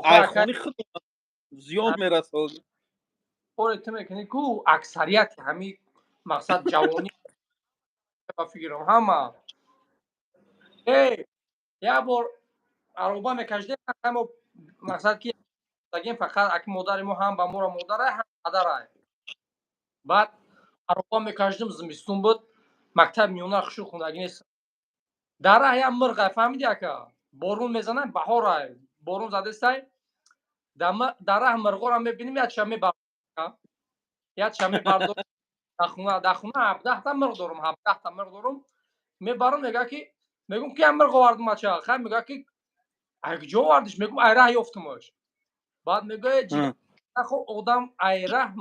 ай хони худ зиён мерасод. Коре ту мекунӣ ку, аксарияти ҳами мақсад ҷавонӣ, ба фикрам, ҳама. Э, як бор ароба мекашидем, ҳамо мақсад ки дагем, фақат аки модари мо ҳам ба моро модарай, ҳам падарай. Баъд ароба мекашидем, зимистон буд, мактаби миёна хушу хундагӣ нест. Дар раҳ як мирғай, фаҳмиди, ака, борун мезанай, баҳорай, борун задестай, дар раҳ мирғоро мебинем, якча мебар, якча мебардор. Дар хуна 17-та мирғ дорум, 17-та мирғ дорум. Мебарам, мега ки, мегум ки мирғ овардум, ача хай. Мега ки ай куҷо овардиш? Мегум, ай раҳ ёфтумаш. Баъд мегӯя, нахо одам ай раҳ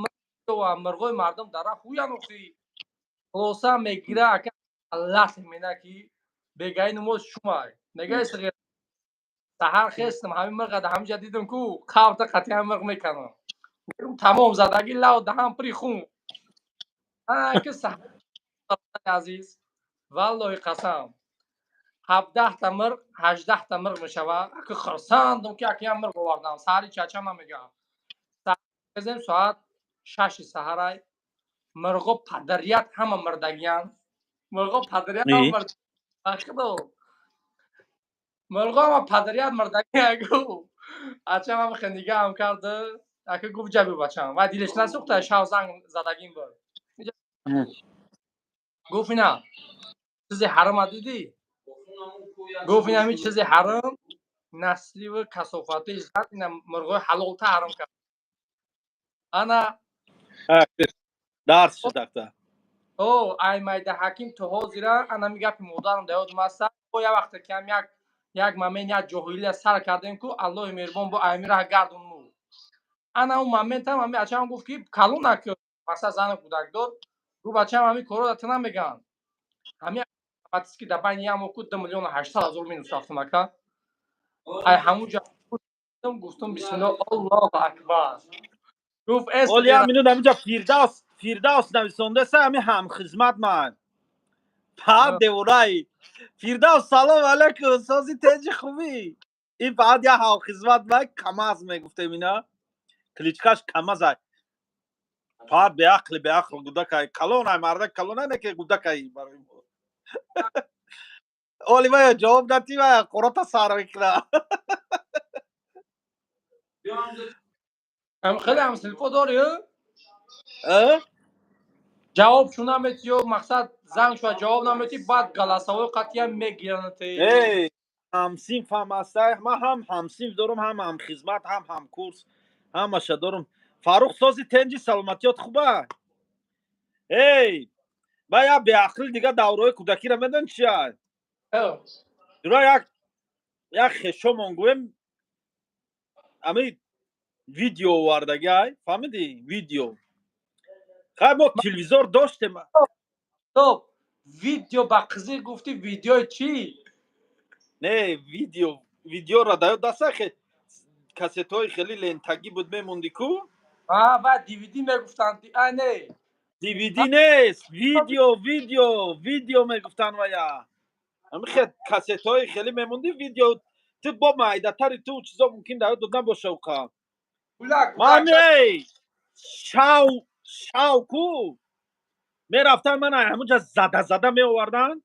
мирғои мардум дар раҳ ҳуян охи. Хулоса, мегира, ака, лат мена ки бегаи намоз шумай. Мега, саҳар хестам, ҳамин мирға да ҳаминҷа дидам ку, қавта қатъи ҳамин мирғ меканам. Тамом, задаги лав, даҳан пури хун. Ки азиз, валлоҳи қасам, 17-та мирғ, 18-та мирғ мешава. Аки хурсандам ки аки ям мирғ овардам. Саҳари чача намегам, хезем, соат 6-и саҳарай, мирғо падарият ҳама мирдагиян, мирғо падарият ҳама, худо, мирғо ҳама падарият мирдагиян. Гу ачам ҳама хел нигаҳам кард, ака, гуфт: «Ҷаби бачам». Ва дилеш насӯхта, шав занг задагим буд. Гуфт: «Ина чизи ҳарама дидӣ?» Гуфт: «Ин ҳамин чизи ҳарам насливу касофати зад, ина мурғои ҳалолта ҳарам кард ана». Дарс шудакта. О, ай майда ҳаким то ҳозира анами гапи модарам да ёдум аста. Бо я вақте ки ҳам як момент, як ҷоҳилия сар кардем ку, Аллоҳи меҳрубон бо айми раҳ гардонму. Ана он моментам ҳами ачам гуфт ки калон наку, масалан, зану кӯдакдор. Гуфт: «Бачам, ҳами корро да ту намегӯянд». Ҳами ки дар байни як моҳ ку 2 800 000 минус рафтам, ака. Ай ҳамун ҷо гуфтам: «Бисмиллоҳ, Аллоҳу акбар». Гуфт: «Эс». Оли як минут, ҳаминҷа Фирдавс нависондаса, ҳами ҳамхизмат ман баъд девораи. Фирдавс, салом алайкум, сози, теҷи, хубӣ? Ин баъд як ҳамхизмат ман, Камаз мегуфтем, ина кличкаш Камазай. Баъд беақли, беақл, гудакай, калонай, мардак калонай, не ки гудакай барои мо. Оли вая ҷавоб натӣ, вая қурота сар мекуна. Хеле ҳамсилфо дорӣ? Ҷавоб чун наметӣ ё мақсад занг шуд, ҷавоб наметӣ, баъд голосовой қатъиян мегиранд. Ҳамсинф ҳам ҳастай, ман ҳам ҳамсинф дорум, ҳам ҳамхизмат, ҳам ҳамкурс, ҳамаша дорум. Фаррух, сози, тенҷи, саломатиёт хуба? Эй, ба як беақли дига давраҳои кӯдакиро медонӣ чия? Дура як хешомон гӯем, ами видео овардагиай, фаҳмидӣ, видео. Хай, мо телевизор доштем. Стоп, видео ба қизӣ гуфтӣ, видеои чӣ? Не, видео, видеоро даёд даста, кассетҳои хеле лентагӣ буд, мемонди ку. Ва DVD мегуфтанд, а не? DVD нест, видео, видео, видео мегуфтанд. Вая ами кассетҳои хеле мемонди, видео. Ту бо майдатари, ту чизо мумкин даёд дод набоша уқа. Ман шав шав ку мерафтан, ман ҳамунҷа зада зада меоварданд.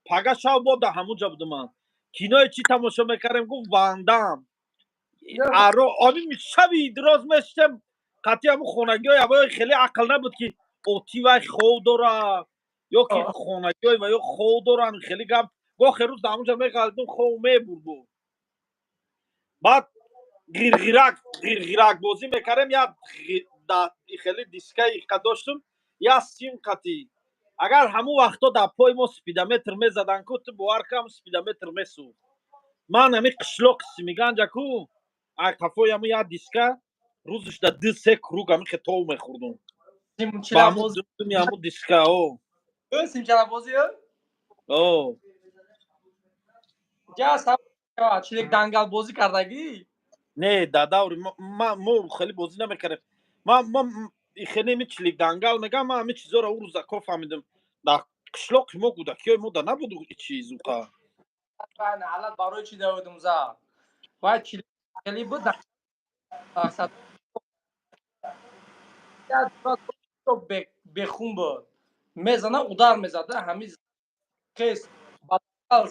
Пага шав бо да ҳамунҷа будум. Ман кинои чӣ тамошо мекардем? Гуфт: «Вандам». Ами шаби дроз мешитем қатъи ҳамун хонагиҳои авои. Хеле ақл набуд, ки оти вай хов дора ё ки хонагиҳои ва ё хов доранд. Хеле гап гоҳе рӯз дар ҳамунҷа меғалтидум, хов мебурд. Баъд ғирғирак, ғирғирак бозӣ мекардем. Як хеле дискаи қа доштум, як сим қати. Агар ҳамун вақто дар пои мо спидометр мезадан ку, ту бовар ку, ҳамун спидометр месӯхт. Ман ҳами қишлоқи Симиганҷа ку, ай қафои ҳамун як диска рӯзаш да ду се круг ҳами хетов мехӯрдум. Ба ҳамун думи ҳамун диска о. Симчалабозӣ? О. Чилик дангал бозӣ кардагӣ? Не, дар даври мо хеле бозӣ намекардем. Ма хеле ми чилик дангал мегам, ман ҳами чизоро ӯ рӯзако фаҳмидам. Дар қишлоқи мо, кӯдакиҳои мо да набуд чиз уқа. Алат барои чи давидум за вай чилик хеле буд, бехун буд, мезана, удар мезада, ҳами хес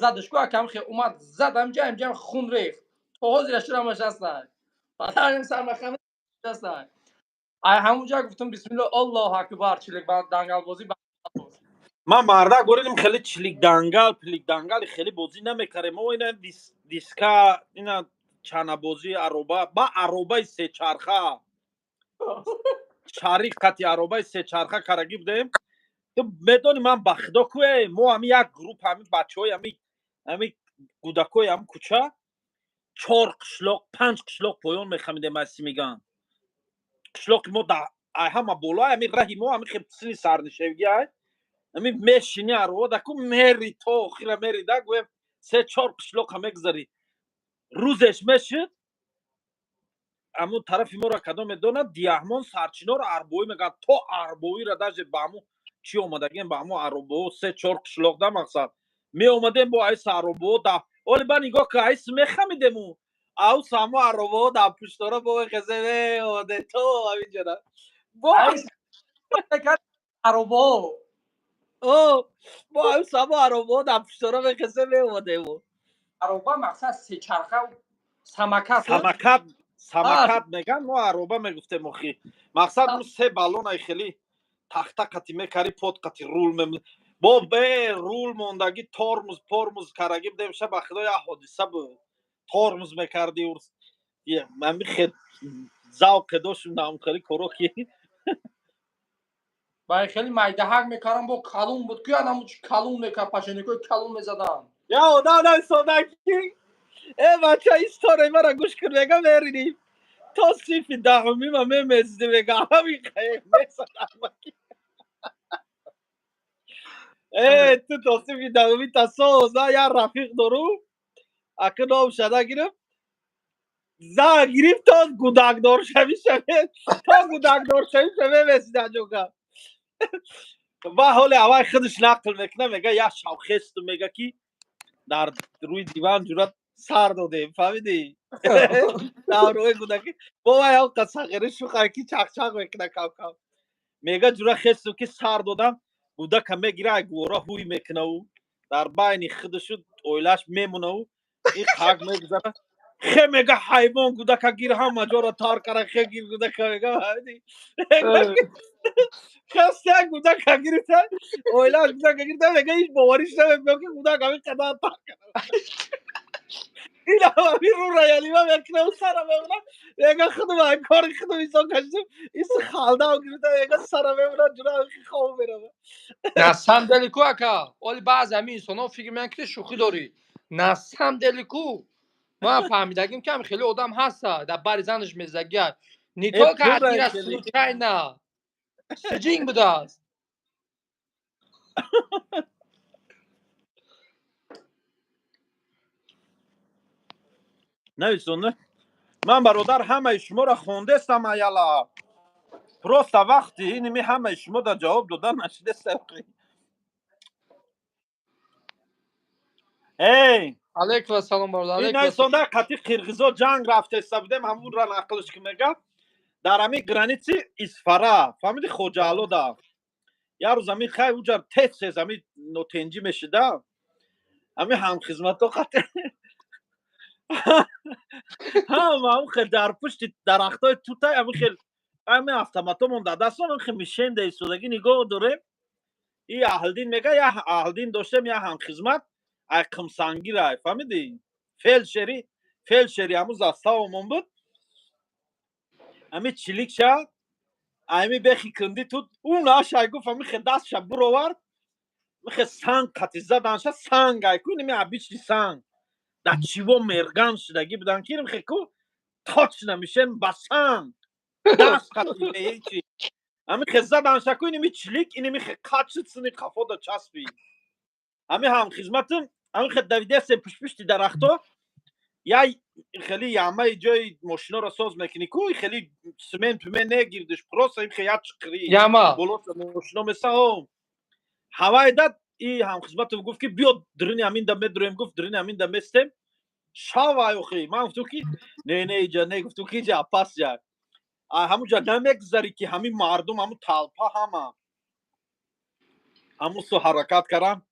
задаш ку, акам хе омад зад, ҳамҷа ҳамҷа хун рехт, то ҳозир ширамаш ҳастай, баъд сармахам ҳастай. Ай ҳамунҷа гуфтам: «Бисмилло, Аллоҳу акбар, чилик дангалбозӣ». Ман мардак горидим, хеле чилик дангал, пилик дангали хеле бозӣ намекардем. Мо ина диска, ина чанабозӣ, ароба, ба аробаи сечарха, шарик қати аробаи сечарха карагӣ будем. Ту медонӣ, ман ба худо ку, мо ҳами як групп, ҳами бачаҳои ҳами кӯдакҳои ҳами кӯча, чор қишлоқ, панҷ қишлоқ поён мехамидем аз Симиган. Қишлоқи мо ай ҳама боло, ҳами раҳи мо ҳами сини сарнишевги, ай ҳами мешини ароба даку, мери то охира мери, да гӯем се чор қишлоқа мегузари. Рӯзеш мешид, ҳамун тарафи моро кадом медонад, Диаҳмон, Сарчинор, Арбоӣ мегӯянд, то Арбоира даже ба ҳамун чӣ омадагем, ба ҳамун аробао се чор қишлоқ да мақсад меомадем бо айса аробао да. Оли ба нигоҳ ка, айс мехамидему авс ҳамо аробао дар пуштора бо хезе меомаде то ҳаминҷора бо аробао. О, бо авс ҳамо аробао дар пуштора мехезе меомадему. Ароба мақсад сечарха, самокат. Самокат, самокат меган, мо ароба мегуфтем. Охи мақсад мо се баллонай хеле тахта қати мекари, под қати рул бо бе рул мондагӣ, тормоз пормоз карагӣ будем. Ша ба худо, як ҳодиса буд, тормоз мекарди. Ами хел завқе доштем наам хеле коро ки. Бай, хеле майдаҳак мекардам, бо калун буд ку, янаму калун мекард, пашеникои калун мезадан. Я одам нависода ки: «Э бача, историяи мара гӯш кун», мега, меринӣ то синфи даҳумима мемезидӣ, мега, ҳами месадам. Э, ту то синфи даҳуми тасоза. Я рафиқ дору, ака ном шада гирифт, зан гирифт, то гудакдоршавӣ шаве, то гудакдоршавӣ шаве месида ҷока. Ва ҳоле аввай худаш нақл мекуна, мега, як шавхесту, мега, ки дар рӯи диван ҷурат сар додем, фаҳмидӣ, дар рӯи гудаки бо вай ҳам сағири шухай ки чақчақ мекуна кам-кам. Мега, ҷура хесту ки сар додам, гудака мегира, ай гувора ҳуй мекунаву дар байни худашу оилааш мемонаву ин қак мегузара. Хе, мега, ҳайвон гудака гир, ҳама ҷоро тар кара, хе гир гудака, мега, фаҳмидӣ, хеста гудака гирифта, оилааш гудака гирифта. Мега, ҳеҷ бовариш намекунам, ки гудак ҳамин қадар тар кара. Ин ҳами рӯ раялима мекунам, сара мемонам, мега, худум ай кори худум исо кашидам, ис халдам гирифта, мега, сара мемонам, ҷура хоб мерава. На самом деле ку, ака, оли баъзе ҳамин инсонҳо фикр мекунанд, ки шӯхӣ дорӣ. На самом деле ку, ман фаҳмидагим, ки ҳам хеле одам ҳаста, дар бари занаш мезагия, не только один раз, случайно сиҷинг будааст. Нависон, ман, бародар, ҳамаи шуморо хондестам, аяла просто вақти иними ҳамаи шумо да ҷавоб дода нашидестам. Эй! Алейкум ассалом, бародар. Ин нависонда, қати қирғизо ҷанг рафтеста будем, ҳамунра нақлш ки мега, дар ҳамин граница и Исфара, фаҳмиди, Хоҷаалода як рӯз ҳамин хай уҷар тез тез ҳамин нотенҷӣ мешида, ҳамин ҳамхизматҳо қати ҳама ҳамн хел дар пушти дарахтҳои тутай, ҳамин хел ҳамин автоматомон дар дастон, ҳамин хел мишенда истодагӣ нигоҳ дорем. И Аҳлдин мега, як Аҳлдин доштем, як ҳамхизмат ай Қимсангирай, фаҳмидӣ, фелшери ҳамун заставамон буд. Ҳамин чиликша ами бехи кунди тут ӯ нашай гуфт, ҳамин хел дастша буровард. Михе санг қати заданша, санг айку, инами обычный санг. Да чиво мерган шудагӣ будан, ки михе ку точно мишен ба санг. Даст қати ҳечи. Ами хе заданша ку, инами члик, инами хе қат шуд, сини қафода часпи. Ами ҳам хизматим, ами хе давидесе пушпушти дарахто, я хеле ямаи ҷои мошиноро соз мекунӣ ку, хеле цемент пумен негирдиш, просто хе як чиқирӣ Яма. Болоша мошино меса, ҳавай дад. И ҳамхизматов гуфт, ки биё, дрини ҳамин да медуроем, гуфт, дрини ҳамин да местем шавай. Охи ман гуфтум, ки не, не, иҷа не, гуфтум, ки иҷа опас ҷа, ҳамуҷа намегзарӣ, ки ҳамин мардум, ҳамун толпа ҳама ҳамун су ҳаракат кардан.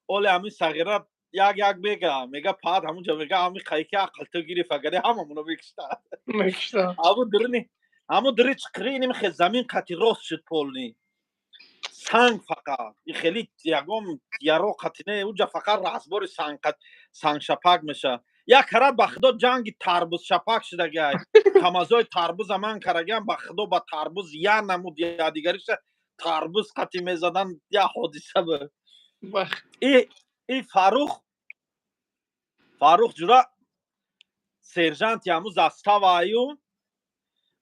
Оле ҳамин сағира як як мега пад ҳамунҷа мега, ҳамин қайки ақл ту гирифт, агаре ҳамамуно мекишта. Мекишта. Ҳамун дри чиқирӣ, иним хе замин қати рост шуд, полный санг, фақат и хели ягон яро қати не, уҷа фақат разбори санг, сангшапак меша. Як карат, ба худо, ҷанги тарбузшапак шудагай, камазои тарбуза ман карагиам, ба худо, ба тарбуз я намуд, я дигариша тарбуз қати мезадан, я ҳодиса буд. И Фаррух ҷура сержанти ҳаму заставаю,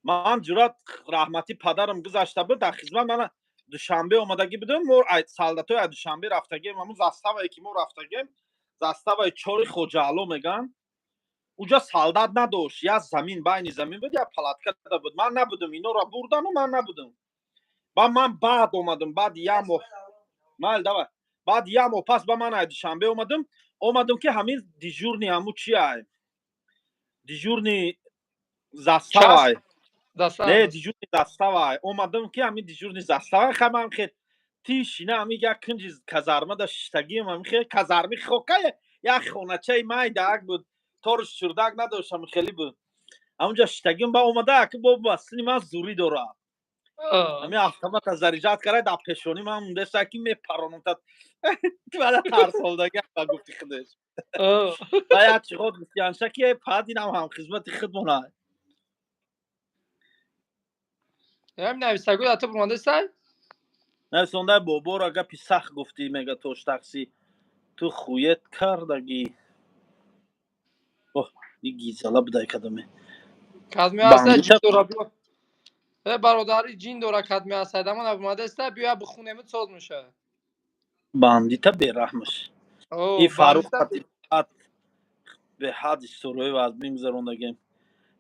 ман ҷура раҳматӣ падарам гузашта буд, дар хизмат мана Душанбе омадагӣ будем. Мо солдатои аз Душанбе рафтагем, ҳамун заставае ки мо рафтагем, заставаи чори Хоҷаало меган, уҷа солдат надошт, як замин, байни замин буд, як палатка буд. Ман набудам, инора бурдану ман набудам. Ба ман баъд омадам, баъди як моҳ, майли, давай, баъд як моҳ пас ба ман аз Душанбе омадам, ки ҳамин дежурный ҳаму чи ай, дежурный заставай, не, дежурный заставай омадам, ки ҳамин дежурный заставай. Хай, ман хе тишина, ҳамин як кунҷи казармада шиштагиам, ҳамин хе казарми хокая, як хоначаи майдаак буд, торш чурдак надошт, ҳамин хеле буд, ҳамунҷа шиштагиам. Ба омада ки бо сини ман зурӣ дорад, ҳамин автомата заряжать карда, дар пешонӣ ман мондеса, ки мепаронам, вала тарсолдаги ба гуфти худаш. Ба як чиғот гуфтианша, ки пад инам ҳамхизмати худмона. Ҳам нависагӯ дар ту бурмандасай? Нависонда, боборо гапи сахт гуфтӣ, мега, тош такси ту хует кардагӣ. Оҳ, и гизала будай кадаме. Кадме ҳаста, ҷин дора, биё. Э, бародари, ҷин дора, кадме ҳаста, дамон абумадаста, биё, бихунемит, соз мешавад. Бандита бераҳмаш. И Фаррух беҳад истораи вазмин гузарондагем.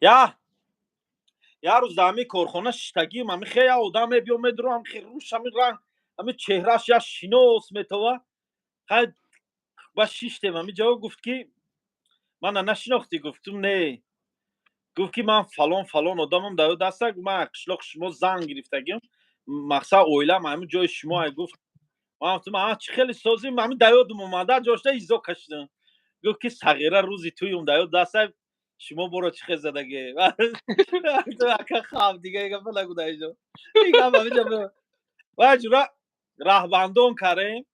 Я рӯз дар ҳамин корхона шиштагиам, ҳамин хе я одам мебиё, медуро, ҳамин хе рӯш, ҳамин ранг, ҳамин чеҳраш я шинос метова. Хай, ба шиштем ҳамин ҷо, гуфт, ки мана нашинохтӣ? Гуфтум, не. Гуфт, ки ман фалон фалон одамам, дар даста ман қишлоқи шумо зан гирифтагим, мақсад оилам ҳамин ҷои шумо. Гуфт, ман гуфтум, а чӣ хеле созим, ҳамин даёдум омада, ҷошта изо кашидам. Гуфт, ки сағира рӯзи туюм даёд даста шумо боро чӣ хел задаге. Ака, хаб, дига гапа нагу дар иҷо, гап ҳаминҷа ва ҷура раҳбандон карем.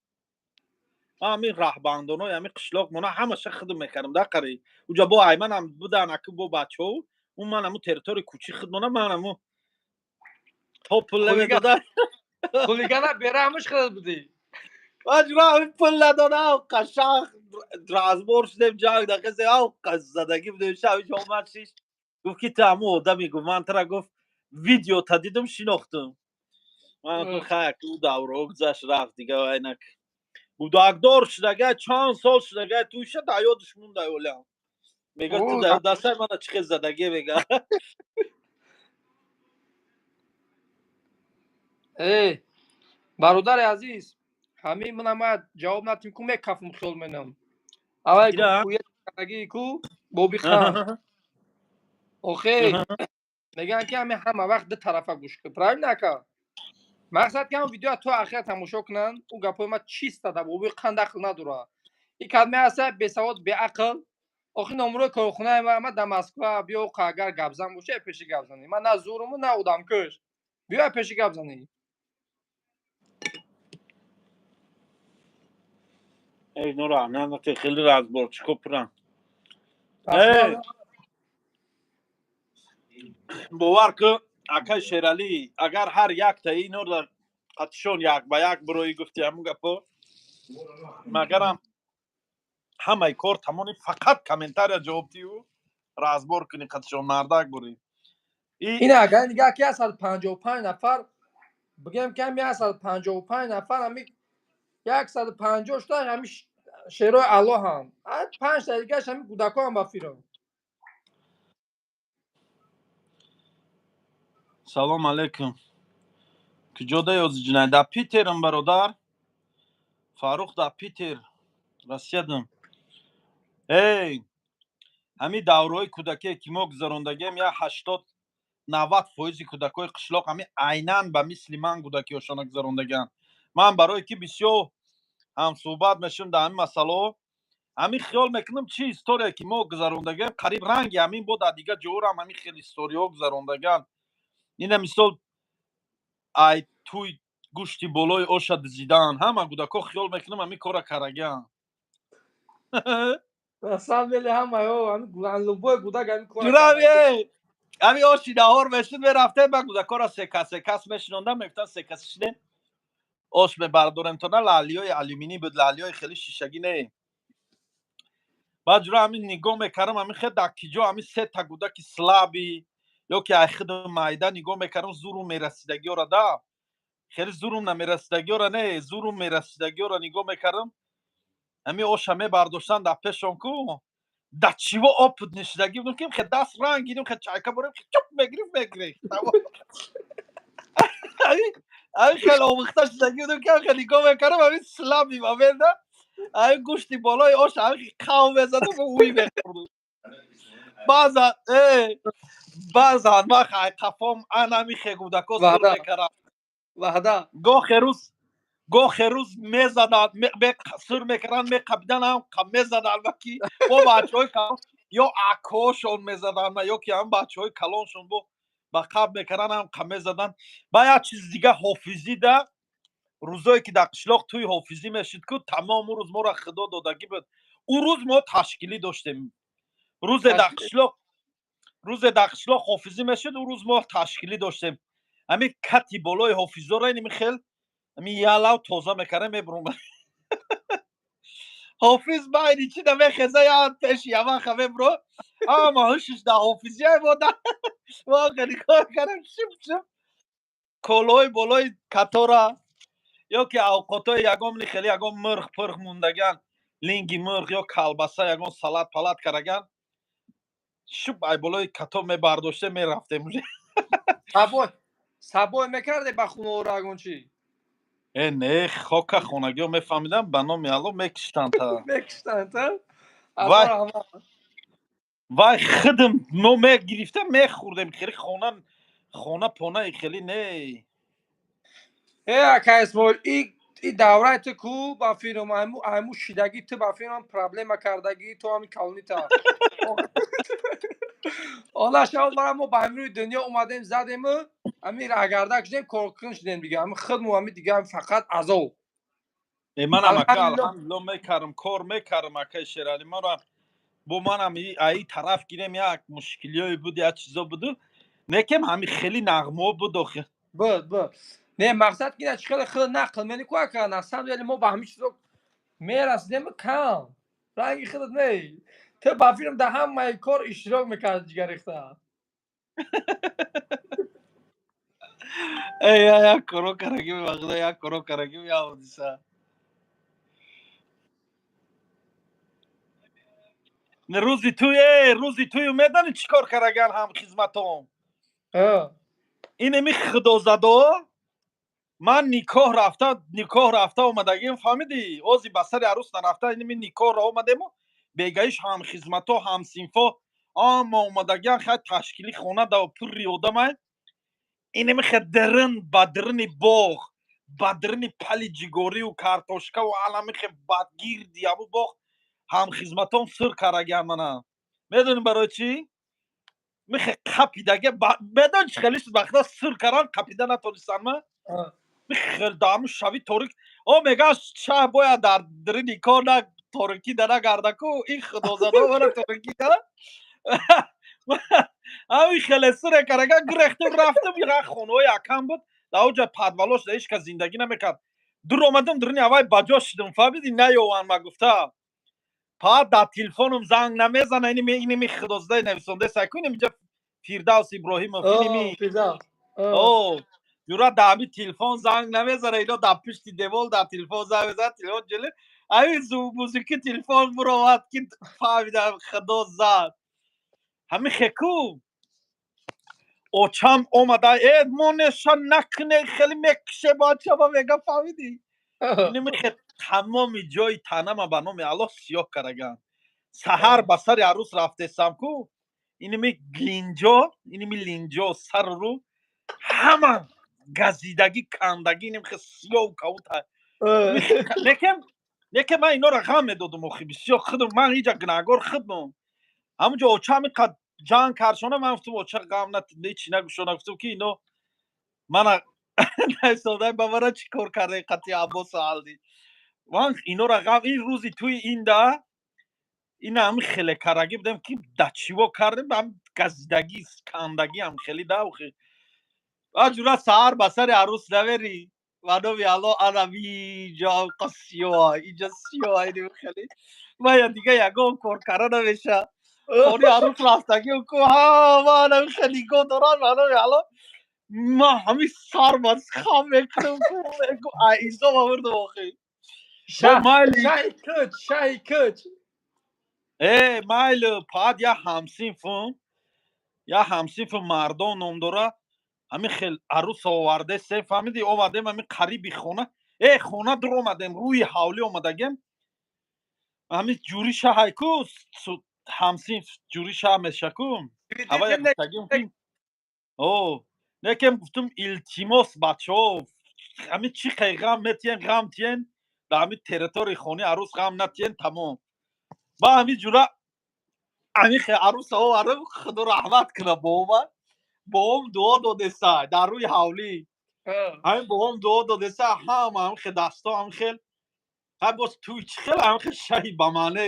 Ман ҳамин раҳбандонои ҳамин қишлоқ мона ҳамаша хидм мекардам дар қари уҷа, бо айманам будан, аки бо бачаҳо, ун ман ҳамун территорияи кӯчи хидмона, ман ҳамун то пул намедода. Хулигана бераҳмиш худат будӣ. Маҷбур ҳамин пул надода, қашанг разбор шудем, ҷанг дақисе задагӣ будем. Шаби омад, шиш, гуфт, ки ту ҳамун одами, гуфт, ман тара, гуфт, видео та дидум, шинохтум. Ман гуфтум, хай, ӯ давраҳо гузашт, рафт, дига айнак гудакдор шудага, чанд сол шудага, туиша дар ёдаш монда, олям мега, ту дар дастаи мана чӣ хел задагӣ, мега. Э, бародари азиз, ҳамин мана ҷавоб натим ку, мекафм, хиёл менам. Аввал гуфт ку Бобихан. Охе, мегӯянд, ки ҳамин ҳама вақт ду тарафа гӯш кун, правильно, ака? Мақсад, ки ҳам видеоа то ахира тамошо кунанд, ӯ гапҳои ма чиста да Боби қан дахл надорад. И кадме ҳаста, бесавод, беақл. Охи номрои корхонаи ма дар Москва, биё, агар гапзан боша, пеши гап занӣ. Ман на зуруму, на одамкуш, биё, пеши гап занӣ. Эй, нура, на хеле разборчико пуран. Бовар ку, акай Шералӣ, агар ҳар якта инора қатишон як ба як бироӣ, гуфти ҳамун гапо. Магарам ҳамаи кор тамоми, фақат комментария ҷавоб дию разбор кунӣ, қатишон мардак бурӣ. Ин агар нигаҳ ки 155 нафар бигем, ки ҳами 155 нафар, ҳами 150 шуда, ҳами шерои Аллоҳам, панҷта дигааш ҳами кӯдакоам ба фирм. Салом алейкум, куҷода ёзи ҷинай? Дар Питерам, бародар Фаррух, дар Питер, Россиядам. Эй, ҳамин давраҳои кӯдакие ки мо гузарондагием, я 80-90 фоизи кӯдакҳои қишлоқ ҳамин айнан ба мисли ман кӯдакиҳошона гузарондагианд. Ман барое ки бисёр ҳамсӯҳбат мешавам дар ҳамин масъалаҳо, ҳамин хиёл мекунам, чӣ история ки мо гузарондагием, қариб ранги ҳамин бо дар дигар ҷоҳоам ҳамин хел историҳо гузарондагианд. Ина мисол, ай туй гӯшти болои оша дизидан, ҳама кӯдакҳо хиёл мекунам ҳамин кора карагианд. Ҳамин оши наҳор мешуд, мерафтем, ба кӯдакҳоро секас секас мешинондам, мегуфтам: «Секас шидем, ош мебардорем». То на лаълиҳои алюминӣ буд, лаълиҳои хеле шишагӣ не. Баъд ҷура ҳамин нигоҳ мекардам, ҳамин хел дар киҷо ҳамин сета кӯдаки слабый ё ки ай худ майда нигоҳ мекардам, зурум мерасидагиёра да, хеле зурум намерасидагиёра не, зурум мерасидагиёра нигоҳ мекардам, ҳамин оша мебардоштан дар пешон ку, да чиво опыт нишидагӣ будам, ки хе даст ранг гирим, хе чайка борем, чуп мегирифт, мегирифт. Ҳамин хеле омӯхта шудагӣ будам, ки хе нигоҳ мекардам, ҳамин слабый момента ҳамин гӯшти болои ош ҳамин қав мезаду уй мехӯрду. Баъзан баъзан ман қафом анами хе кӯдако сур мекардам. Ваъда. Гоҳе рӯз мезаданд, сур мекарданд, меқабидан, ҳам мезаданд, ва ки бо бачаҳои калон ё акошон мезаданд, ё ки ҳам бачаҳои калоншон бо ба қаб мекарданд, ҳам мезаданд. Ба як чиз дига, ҳофизӣ да, рӯзое ки дар қишлоқ тӯи ҳофизӣ мешид ку, тамом ӯ рӯз моро худо додагӣ буд. Ӯ рӯз мо ташкилӣ доштем. Рӯзе дар қишлоқ ҳофизӣ мешуд, ӯ рӯз мо ташкилӣ доштем. Ҳамин кати болои ҳофизоро иними хел ҳамин ялав тоза мекардем, мебурум. Ҳофиз байни чи да мехеза, я пеши яваха мебуро, ама ҳушиш да ҳофизия мода. Мо хеле кор кардем, шип шип колои болои катора ё ки авқотҳои ягон хеле ягон мирғ пирғ мондаган, линги мирғ ё калбаса, ягон салат палат караган, шуб ай болои като мебардоште, мерафтем. Сабой сабой мекарде ба хонаоро, ягон чи? Э, не, хока хонагиҳо мефаҳмидам, ба номи Алло мекиштанд та. Мекиштанд та. Вай вай, худм мо мегирифтем, мехӯрдем. Хеле хона хона понаи хеле не. Э, ака Исмоил, и давраи ту ку, ба фирм айму шидагӣ ту, ба фирмам проблема кардагӣ ту ҳами калонита. Ола шавод, мара мо ба ҳамин рӯи дунё омадем, задему ҳамин раҳгардак шудем, коркун шудем дига, ҳами худму ҳами дига фақат азоб. Э, манам, ака, алҳамдулилло, мекардам, кор мекардам, акаи Шералӣ. Мара бо манам аи тараф гирем, як мушкилиҳое буд, як чизо буду, некем ҳами хеле нағмаҳо буд охи. Буд, буд. Не, мақсад ки чи хеле худ нақл мени ку, ака, на самом деле мо ба ҳамин чизо мерасидем кам, ранги худат не. Ту ба филм дар ҳамаи кор иштирок мекард, ҷигарихта. Эй, як коро карагим, вақта як коро карагим, як ҳодиса. Рӯзи туй, э, рӯзи тую медонӣ чӣ кор караган ҳам хизматом? Инеми худозадо, ман никоҳ рафта омадагим, фаҳмидӣ? Ози ба сари арӯс нарафта, инеми никоҳро омадему бегаиш ҳамхизмато, ҳамсинфо ама омадагиан, хай ташкили хона да пурри одамай, инеми хе дирин ба дирини боғ, ба дирини пали ҷигорию картошкаву алами хе бадгирди абу боғ ҳамхизматон сир карагиан мана. Медонӣ барои чӣ? Михе қапидаге, медонӣ чӣ хеле шуд? Вақта сир каран, қапида натонистан ма. Михел даму шави торик о меган, шаҳ бояд дар дирини кор на торикӣ да нагардаку, ин худозадо мана торикӣ да ҳамин хеле сире карага, гирехтем, рафтем. Як хонаҳои акам буд дар оҷа, подвалош, ҳеҷ кас зиндагӣ намекард. Дур омадам, дуруни авай ба ҷо шидам, фаҳмидӣ, наёван ма гуфта. Па дар телефоном занг намезана, иними худоздаи нависонда сайку, инамиҷа Фирдавс Иброҳимов, иними. О, ҷура, дар ҳами телефон занг намезана, ино дар пишти девол дар телефон занг мезанад, телефон ҷеле ҳамин музики телефон буровад, ки фаҳмидам, худо зад. Ҳами хеку очам омада, э, монеша накне, хеле мекуше бачама, мега, фаҳмидӣ, иними тамоми ҷои танама ба номи Аллоҳ сиёҳ караган. Саҳар ба сари арӯс рафтесам ку, иними линҷо, иними линҷо, сару рӯ ҳама газидагӣ, кандагӣ, иним хе сиёҳу кавута. Лекин ман инора ғам медодум, охи бисёр худам ман ҳиҷа гунаҳгор худам. Ҳамунҷо очам инқадр ҷанг каршона, ман гуфтам, оча, ғам ҳечи нагушона, гуфтам, ки ино мана наистодай, ба мара чӣ кор карда қати Аббосу Алди. Ман инора ғам, ин рӯзи туи инда ина ҳами хеле карагӣ будем, ки да чиво кардем, ҳам газидагӣ, кандагӣ ҳам хеле да. Охи ҷура, саҳар ба сари арӯс наверӣ, ба номи Алло, ана иҷо сиёҳ, иҷо сиёҳ, хеле мая дига ягон кор кара намеша. Хони арӯс рафтагӣ ку, ҳама хеле нигоҳ дорад, ба номи Алло, ма ҳами сар ба хам мекунам, изо овурдам охи. Шаҳи кӯч, шаҳи кӯч. Э, майлу, паат я ҳамсинфум мардон ном дора, ҳамин хел арӯс овардесем, фаҳмидӣ, омадем ҳамин қариби хона, э, хона дур омадем, рӯи ҳавлӣ омадагем, ҳамин ҷури шаҳай ку, ҳамсинф ҷури шаҳ меша ку, ҳавая гуфтагим, о, некем гуфтум, илтимос, бачаҳо, ҳамин чӣ хел ғам метиен, ғам тиен, дар ҳамин территорияи хонаи арӯс ғам натиен, тамом. Ба ҳамин ҷура ҳамин хел арӯс овардам, худо раҳмат куна бобома, бобом дуо додеса дар рӯи ҳавлӣ, ҳамин бобом дуо додеса, ҳама ҳамин хел дасто, ҳамин хел ҳай боз туй чӣ хел, ҳамин хел шаҳи ба маъне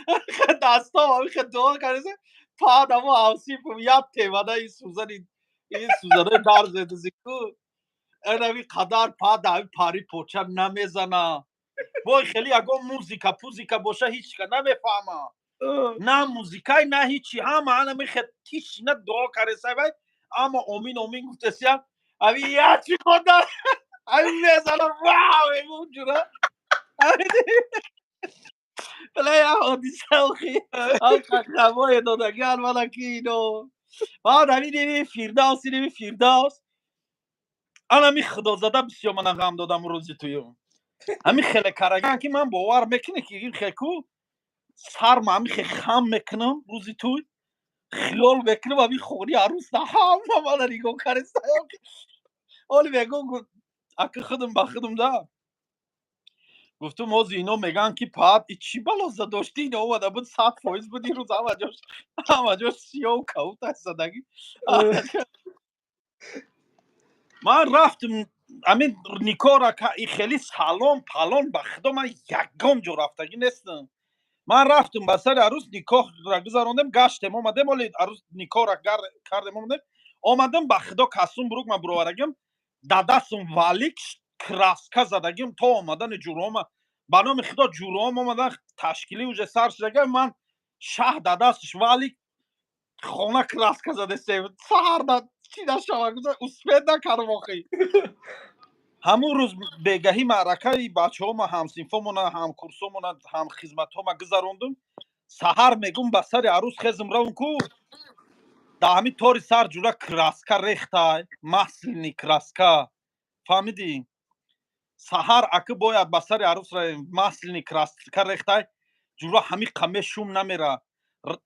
ҳамин хел дасто, ҳамин хел дуо кардеса. Паат амо ҳамсинфум як темада ин сӯзани, ин сӯзанаи дар зедизи ку, анави қадар паат ҳамин пари поча намезана, вой, хеле ягон музика пузика боша, ҳичка намефаҳма, на музикай, на ҳичи, ҳама ана мехе ҳич на дуо каресай вай, ама омин, омин гуфтесия, ави ячи хода ави мезана, вау, мегум, ҷура бала я ҳодиса охи ҳамое додагиан мана ки ино. Баъд ҳамин неми Фирдавс, неми Фирдавс, анами худозада бисёр мана ғам додам рӯзи туюм, ҳамин хеле караган, ки ман бовар мекунӣ, ки ин хеку сарма ҳамин хе хам мекунам рӯзи туй, хиёл мекунам, ҳамин хони арӯс на ҳама мана нигоҳ кареста. Оли мегум, ака, худам ба худам да гуфтум, ҳозир ино мегӯянд, ки паат и чӣ бало задошти, ино омада буд, 100% буд, ин рӯз ҳама ҷош, ҳама ҷош сиёҳу кавута задагӣ. Ман рафтум ҳамин никоҳра, хеле салон палон, ба худо, ман ягон ҷо рафтагӣ нестам. Ман рафтум ба сари арӯс, никоҳра гузарондем, гаштем, омадем, оли арӯс никоҳра кардем, омадем, омадам, ба худо, касум бурук ман буроварагим, дадасум валик краска задагим, то омадани ҷурома, ба номи худо, ҷуроам омадан, ташкилӣ уже сар шудага, ман шаҳ дадастш валик, хона краска задесем, саҳар чӣ нашава, успеть накардам охи. Ҳамун рӯз бегаҳӣ маъракаи бачаҳома, ҳамсинфомона, ҳамкурсомона, ҳамхизматҳома гузарондум. Саҳар мегум, ба сари арӯс хезм, равм ку, да ҳамин тори сар ҷура краска рехтай, масляный краска, фаҳмидӣ? Саҳар аки бояд ба сари арӯс равем, масляный краска рехтай, ҷура ҳамин қаме шум намера,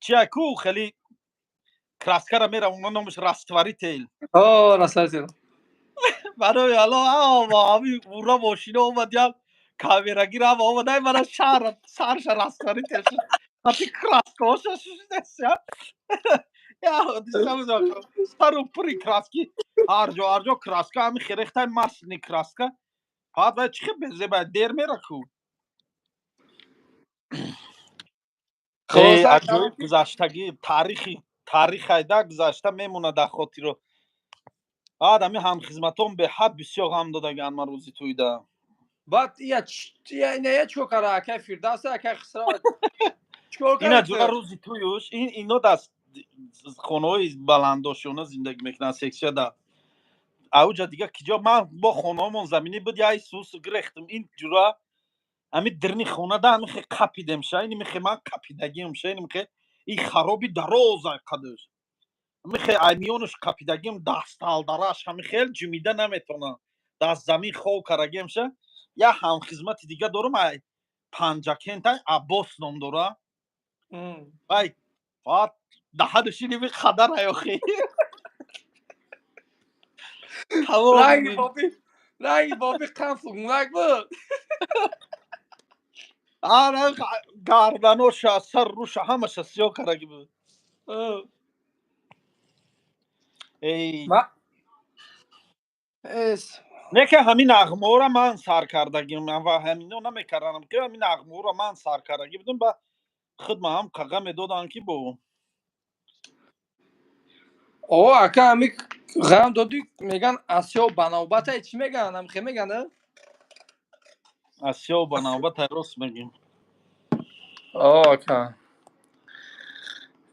чия ку, хеле краскара мера, уна номаш растворитель. Растворитель. Барои Алло, ҳами ура мошина омадям, камерагир ҳама омадай, мана шаҳр сарша растворитель шуд, ҳати краскаоша шудеся. Сару пури краски, ҳар ҷо, ҳар ҷо краска, ҳами херехтай масляный краска. Паат вай чӣ хел безеба дер мера ку. Аҷоиб гузаштагӣ, таърихи, таърихайда гузашта мемонад дар хотиро. Баъд ҳами ҳамхизматон беҳад бисёр ғам додагиан ман рӯзи тӯйда. Баъд ия ия чикор кара, акай Фирдавса, акай Хисрав чикор Ина кара? Ҷура, рӯзи тӯюш ин ино даст хонаҳои баландошона зиндагӣ мекунанд, сексияда ауҷа дига киҷо. Ман бо хонаҳомон заминӣ буд, яй сус гирехтам. Ин ҷура ами дирни хонада амихе қапидем ша, ини михе ман қапидагиам ша, ини михе и хароби дароза қадаш михе аймиёнаш қапидагиам, дасталдараш ҳами хел ҷумида наметонам, даст замин хов карагиам ша. Я ҳамхизмати дига дорам, ай Панҷакентай, Аббос ном дора. Вай фаат даҳанашиними хадар охи. Ранги боби, ранги боби қанфугунак буд. Ара, гарданоша, сар руша, ҳамаша сиёҳ караги буд. Эй. Эс. Не ки ҳамин нағмаҳоро ман сар кардагим ва ҳамино намекардам, ки ҳамин нағмаҳоро ман сар кардагӣ будам, ба худма ҳам қаға медоданд, ки бо О, ака, ҳами ғам додӣ, меган, асё ба навбата, чӣ меган, ҳамхе меган, а? Асё ба навбата, рост мегим. О, ака,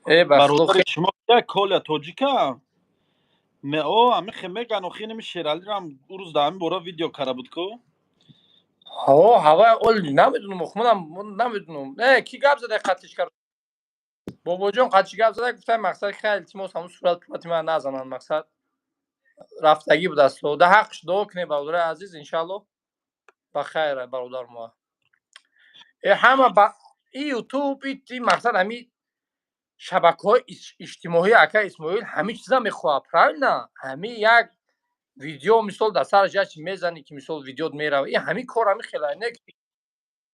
э, ба Худо. Бародари шумо як Коля тоҷика о ҳамихе меган, охи ними Шералирам ӯ рӯз дар ҳамин бора видео кара буд ку. Ҳо, ҳавай ол намедунам, охманам намедунам. Не, ки гап зада, қатиш кар, бобоҷон, қатиш гап зада, гуфтам, мақсад, хай, илтимос, ҳамун сурат пурати ман назананд, мақсад, рафтагӣ будаст. Да ҳақш дуо кунем, бародари азиз, иншалло ба хайр, бародар мо. Э, ҳама ба и Ютуб, и мақсад, ҳами шабакаҳои иҷтимоӣ, ака Исмоил, ҳами чиза мехоҳад, правильно? Ҳами як видео, мисол, дар сараш як чи мезанӣ, ки, мисол, видеот мерава, и ҳами кор ҳами хела не, ки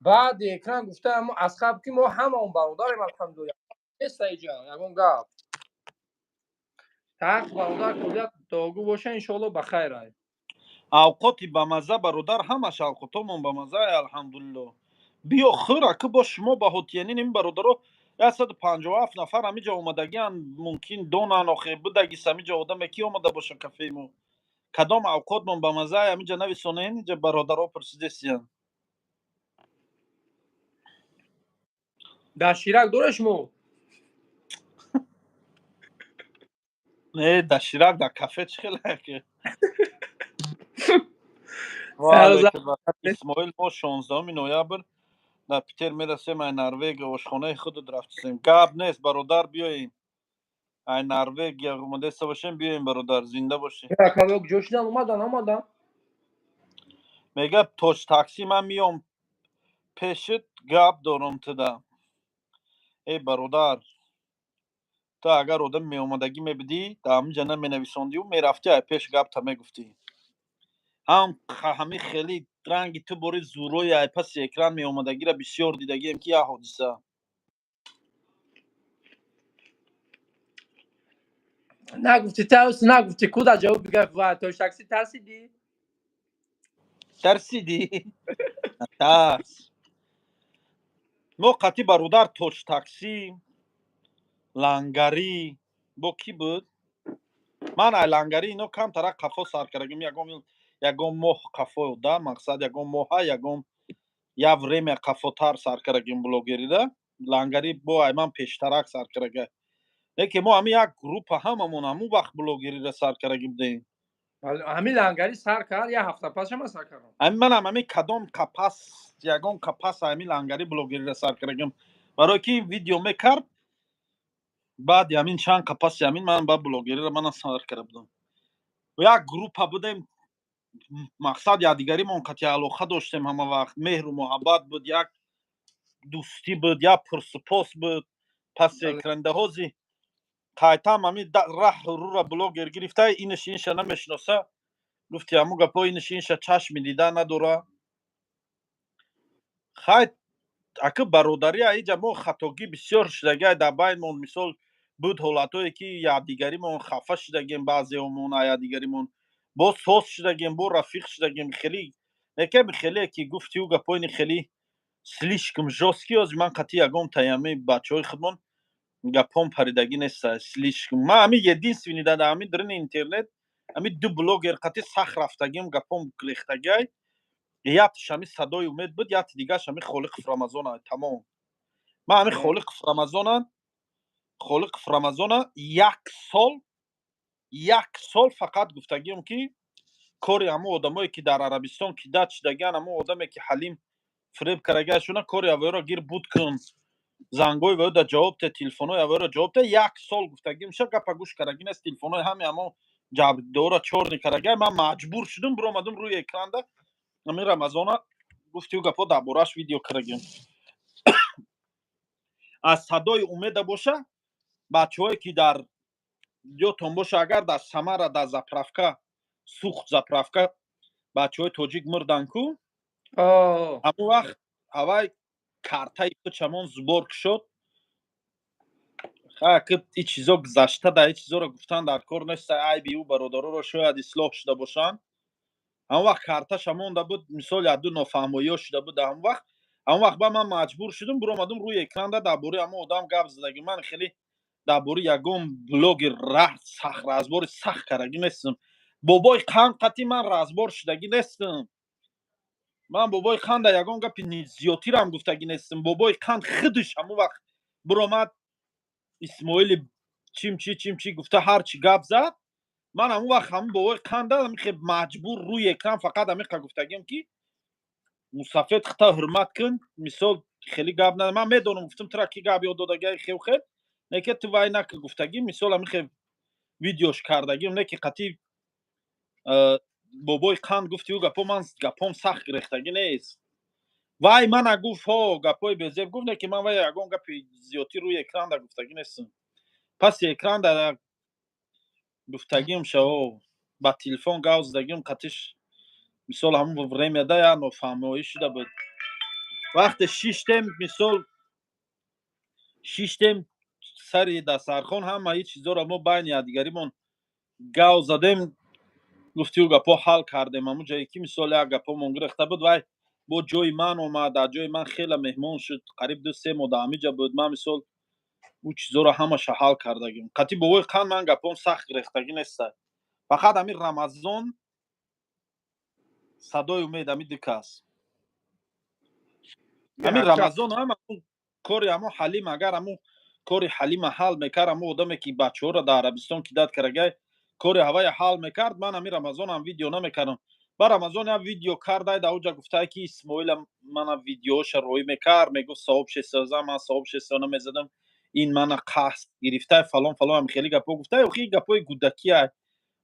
баъди экран гуфта асхаб, ки мо ҳамаон бародарем, алҳамдулилла, неста иҷа ягон гап. Ҳақ бародар куллият дуогӯ боша, иншоалло ба хайр ай. Авқоти бамазза, бародар, ҳамаш авқотомон бамазза, алҳамдулилло. Биё, хӯр, ака, бо шумо ба ҳотиянин ин бародаро 157 нафар ҳамиҷа омадагиан, мумкин донан, охе будагис ҳамиҷа одаме ки омада боша кафеи мо. Кадом авқотмон бамазза, ҳамиҷа нависонен, иҷа бародаро пурсидесиян. Дар Ширак дора шумо? Не, дар Ширак дар кафе чӣ хелаке? Исмоил, мо 16 ноябр дар Питер мерасем, ай Норвегия, ошхонаи худат рафтисем. Гап нест, бародар, биёем, ай Норвегия омадаиста бошем, биёем, бародар, зинда бошем. Ҷо шудан омадан, омадан. Мега точ такси, ман миём пешит, гап дорум туда. Эй бародар, ту агар одами меомадагӣ мебудӣ, дар ҳамин ҷа наменависондию мерафтӣ, ай пеш гапта мегуфтӣ. Ҳам ҳами хеле ранги ту бори зӯрои ай паси экран меомадагиро бисёр дидагием, ки як ҳодиса. Нагуфти, тарс нагуфти, куда ҷавоб бигар ва точ такси тарсидӣ? Тарсидӣ, тарс. Мо қатъи бародар точ такси, лангарӣ бо кӣ буд? Ман ай лангарӣ ино камтара қафо сар кардагим, ягон моҳ қафо да, мақсад, ягон моҳа, ягон я время қафотар сар кардагим блогерида. Лангарӣ бо ай ман пештарак сар кардага. Лекин мо ҳами як группа ҳамамон ҳамун вақт блогериро сар кардаги будем. Ҳамин лангарӣ сар кард, як ҳафта пасша ман сар кардам. Ҳамин манам ҳамин кадом қапас, ягон қапас ҳамин лангарӣ блогериро сар кардагим, барое ки видео мекард. Баъди ҳамин чанд қапаси ҳамин ман ба блогериро манам сар карда будам. Як группа будем, мақсад, якдигаримон қатъи алоқа доштем, ҳама вақт меҳру муҳаббат буд, як дӯстӣ буд, як пурсупос буд паси экрандаҳози. Қайтам ҳами раҳ рура блогер гирифта, инаш инша намешиноса, гуфти ҳамун гапҳо, инаш инша чашми дида надора. Хай, ака, бародарӣ, аиҷа мо хатогӣ бисёр шудагиай дар байнмон. Мисол, буд ҳолатҳое, ки якдигаримон хафа шудагем, баъзеомон якдигаримон боз соз шудагем, бо рафиқ шудагем. Хеле неками хеле ки гуфти ӯ гапҳои хеле слишком жёсткий. Ҳозир ман қатъи ягон таями бачаҳои худмон гапҳом паридагӣ неста слишком. Ман ҳамин единственный дар ҳамин дарини интернет. Ами ду блогер қати сах рафтагим, гапом рехтагиай. Яктиш ҳами Садои Умед буд, якти дигараш ҳами Холиқов Рамазона. Тамом. Ман ҳами Холиқов Рамазона, Холиқов Рамазона як сол, як сол фақат гуфтагием, ки кори ҳамун одамое, ки дар Арабистон кидать шудагиан, ҳамун одаме, ки Ҳалим фиреб карагиашона, кори авоеро гир буд кун, зангои ваё да ҷавоб те, телефонҳои авоеро ҷавоб те. Як сол гуфтагим ша, гапа гӯш карагӣ нест, телефонҳои ҳами ҳамон ҷабрдора чорни карагиа. Ман маҷбур шудум, биромадум рӯи экранда, ҳамин Рамазона гуфтиу гапо дар бораш видео карагим. Аз Садои Умеда боша, бачаҳое, ки дар ёдтон боша, агар дар Самара, дар заправка сухт, заправка бачаҳои тоҷик мурдан ку, ҳамон вақт ҳавай картаи кучамон сбор шуд. Ки и чизо гузашта, да и чизоро гуфтан дар кор нест, айби ӯ бародароро шояд ислоҳ шуда бошанд. Ҳамон вақт карташа монда буд, мисол, якду нофаҳмоиҳо шуда буд ҳамон вақт. Ҳамон вақт ба ман маҷбур шудум, биромадум рӯи экранда, дар бораи ҳамон одам гап задагӣ. Ман хеле дар бораи ягон блогер сахт разбори сахт кардагӣ нестам. Бобои Қанд қати ман разбор шудагӣ нестам. Ман Бобои Қанда ягон гапи зиёдтирам гуфтагӣ нестам. Бобои Қанд худаш ҳамон вақт биромад, Исмоили чимчи чимчи гуфта, ҳарчи гап зад. Ман ҳамон вақт ҳамон Бобои Қанда маҷбур рӯи экран фақат ҳамиқа гуфтагим, ки мусафед хита ҳурмат кун, мисол, хеле гап на, ман медонам, гуфтам, тура ки гап ёд додагиай, хел хел не ки ту вай нака гуфтагӣ. Мисол, ҳамихе видеош кардагим, не ки қати Бобои Қанд гуфти ӯ гапо ман гапом сахт гирехтагӣ нест. Вай мана гуфт, ҳо, гапҳои безеб гуфт, не ки ман вай ягон гапи зиёдтӣ рӯи экранда гуфтагӣ нестам. Паси экранда гуфтагим шао, ба телефон гав задагим қатиш. Мисол, ҳамон времяда я нофаҳмоӣ шуда буд. Вақте шиштем, мисол, шиштем сари дастархон, ҳамаи чизоро мо байни якдигаримон гав задем, гуфтиу гапҳо ҳал кардем. Ҳамун ҷое ки, мисол, як гапҳомон гирехта буд, вай бо ҷои ман омад, дар ҷои ман хеле меҳмон шуд, қариб 2-3 моҳ дар ҳамиҷа буд. Ман, мисол, ӯ чизоро ҳамаша ҳал кардагим. Қатъи Бобои Қанд ман гапҳом сахт гирехтагӣ неста. Фақат ҳамин Рамазон, Садои Умед, ҳамин ду кас. Ҳамин Рамазон ҳам кори ҳамон Ҳалим, агар ҳамон кори Ҳалима ҳал мекард, ҳамон одаме, ки бачаҳоро дар Арабистон кидать карагай, кори ҳавая ҳал мекард, ман ҳамин Рамазонам видео намекардам. Ба Рамазон як видео кардай, дар оҷа гуфтай, ки Исмоила мана видеоша роӣ мекард, мегуфт сообщество, ман сообщество намезадам, ин мана қасд гирифтай, фалон фалон, ҳам хеле гапҳо гуфтай. Охи, гапҳои гудакия.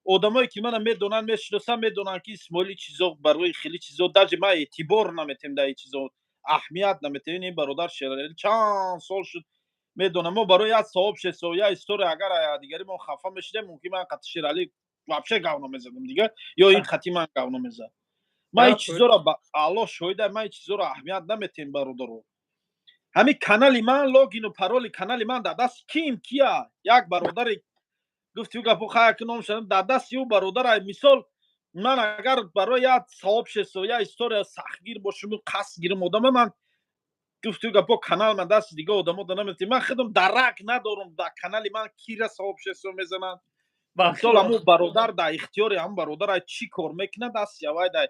Одамое, ки мана медонанд, мешиносанд, медонанд, ки Исмоили чизо барои хеле чизо даже ман эътибор наметем, дар ин чизо аҳамият наметем. Ин бародар Шерали чанд сол шуд медонам. Мо барои як сообщество, як история агар дигари мо хафа мешидем, мумкин ман қати Шерали вообще гав намезадам дига, ё ин қати ман гав намезад. Ман ин чизоро, Аллоҳ шоҳида, ман ин чизоро аҳамият наметем, бародаро. Ҳамин канали ман, логину пароли канали ман дар дасти ким кия? Як бародаре гуфти ӯ гапо хая ки ном шадам, дар дасти ӯ бародарай. Мисол, ман агар барои як сообщество, як история сахтгир бошам, қасд гирам одама, ман гуфти гапо канал ман дасти дига одамо да наметем. Ман худам дарак надорам, дар канали ман кира сообщество мезананд. Мисол, ҳамун бародар дар ихтиёри ҳамун бародар чӣ кор мекунад, дасти авай дар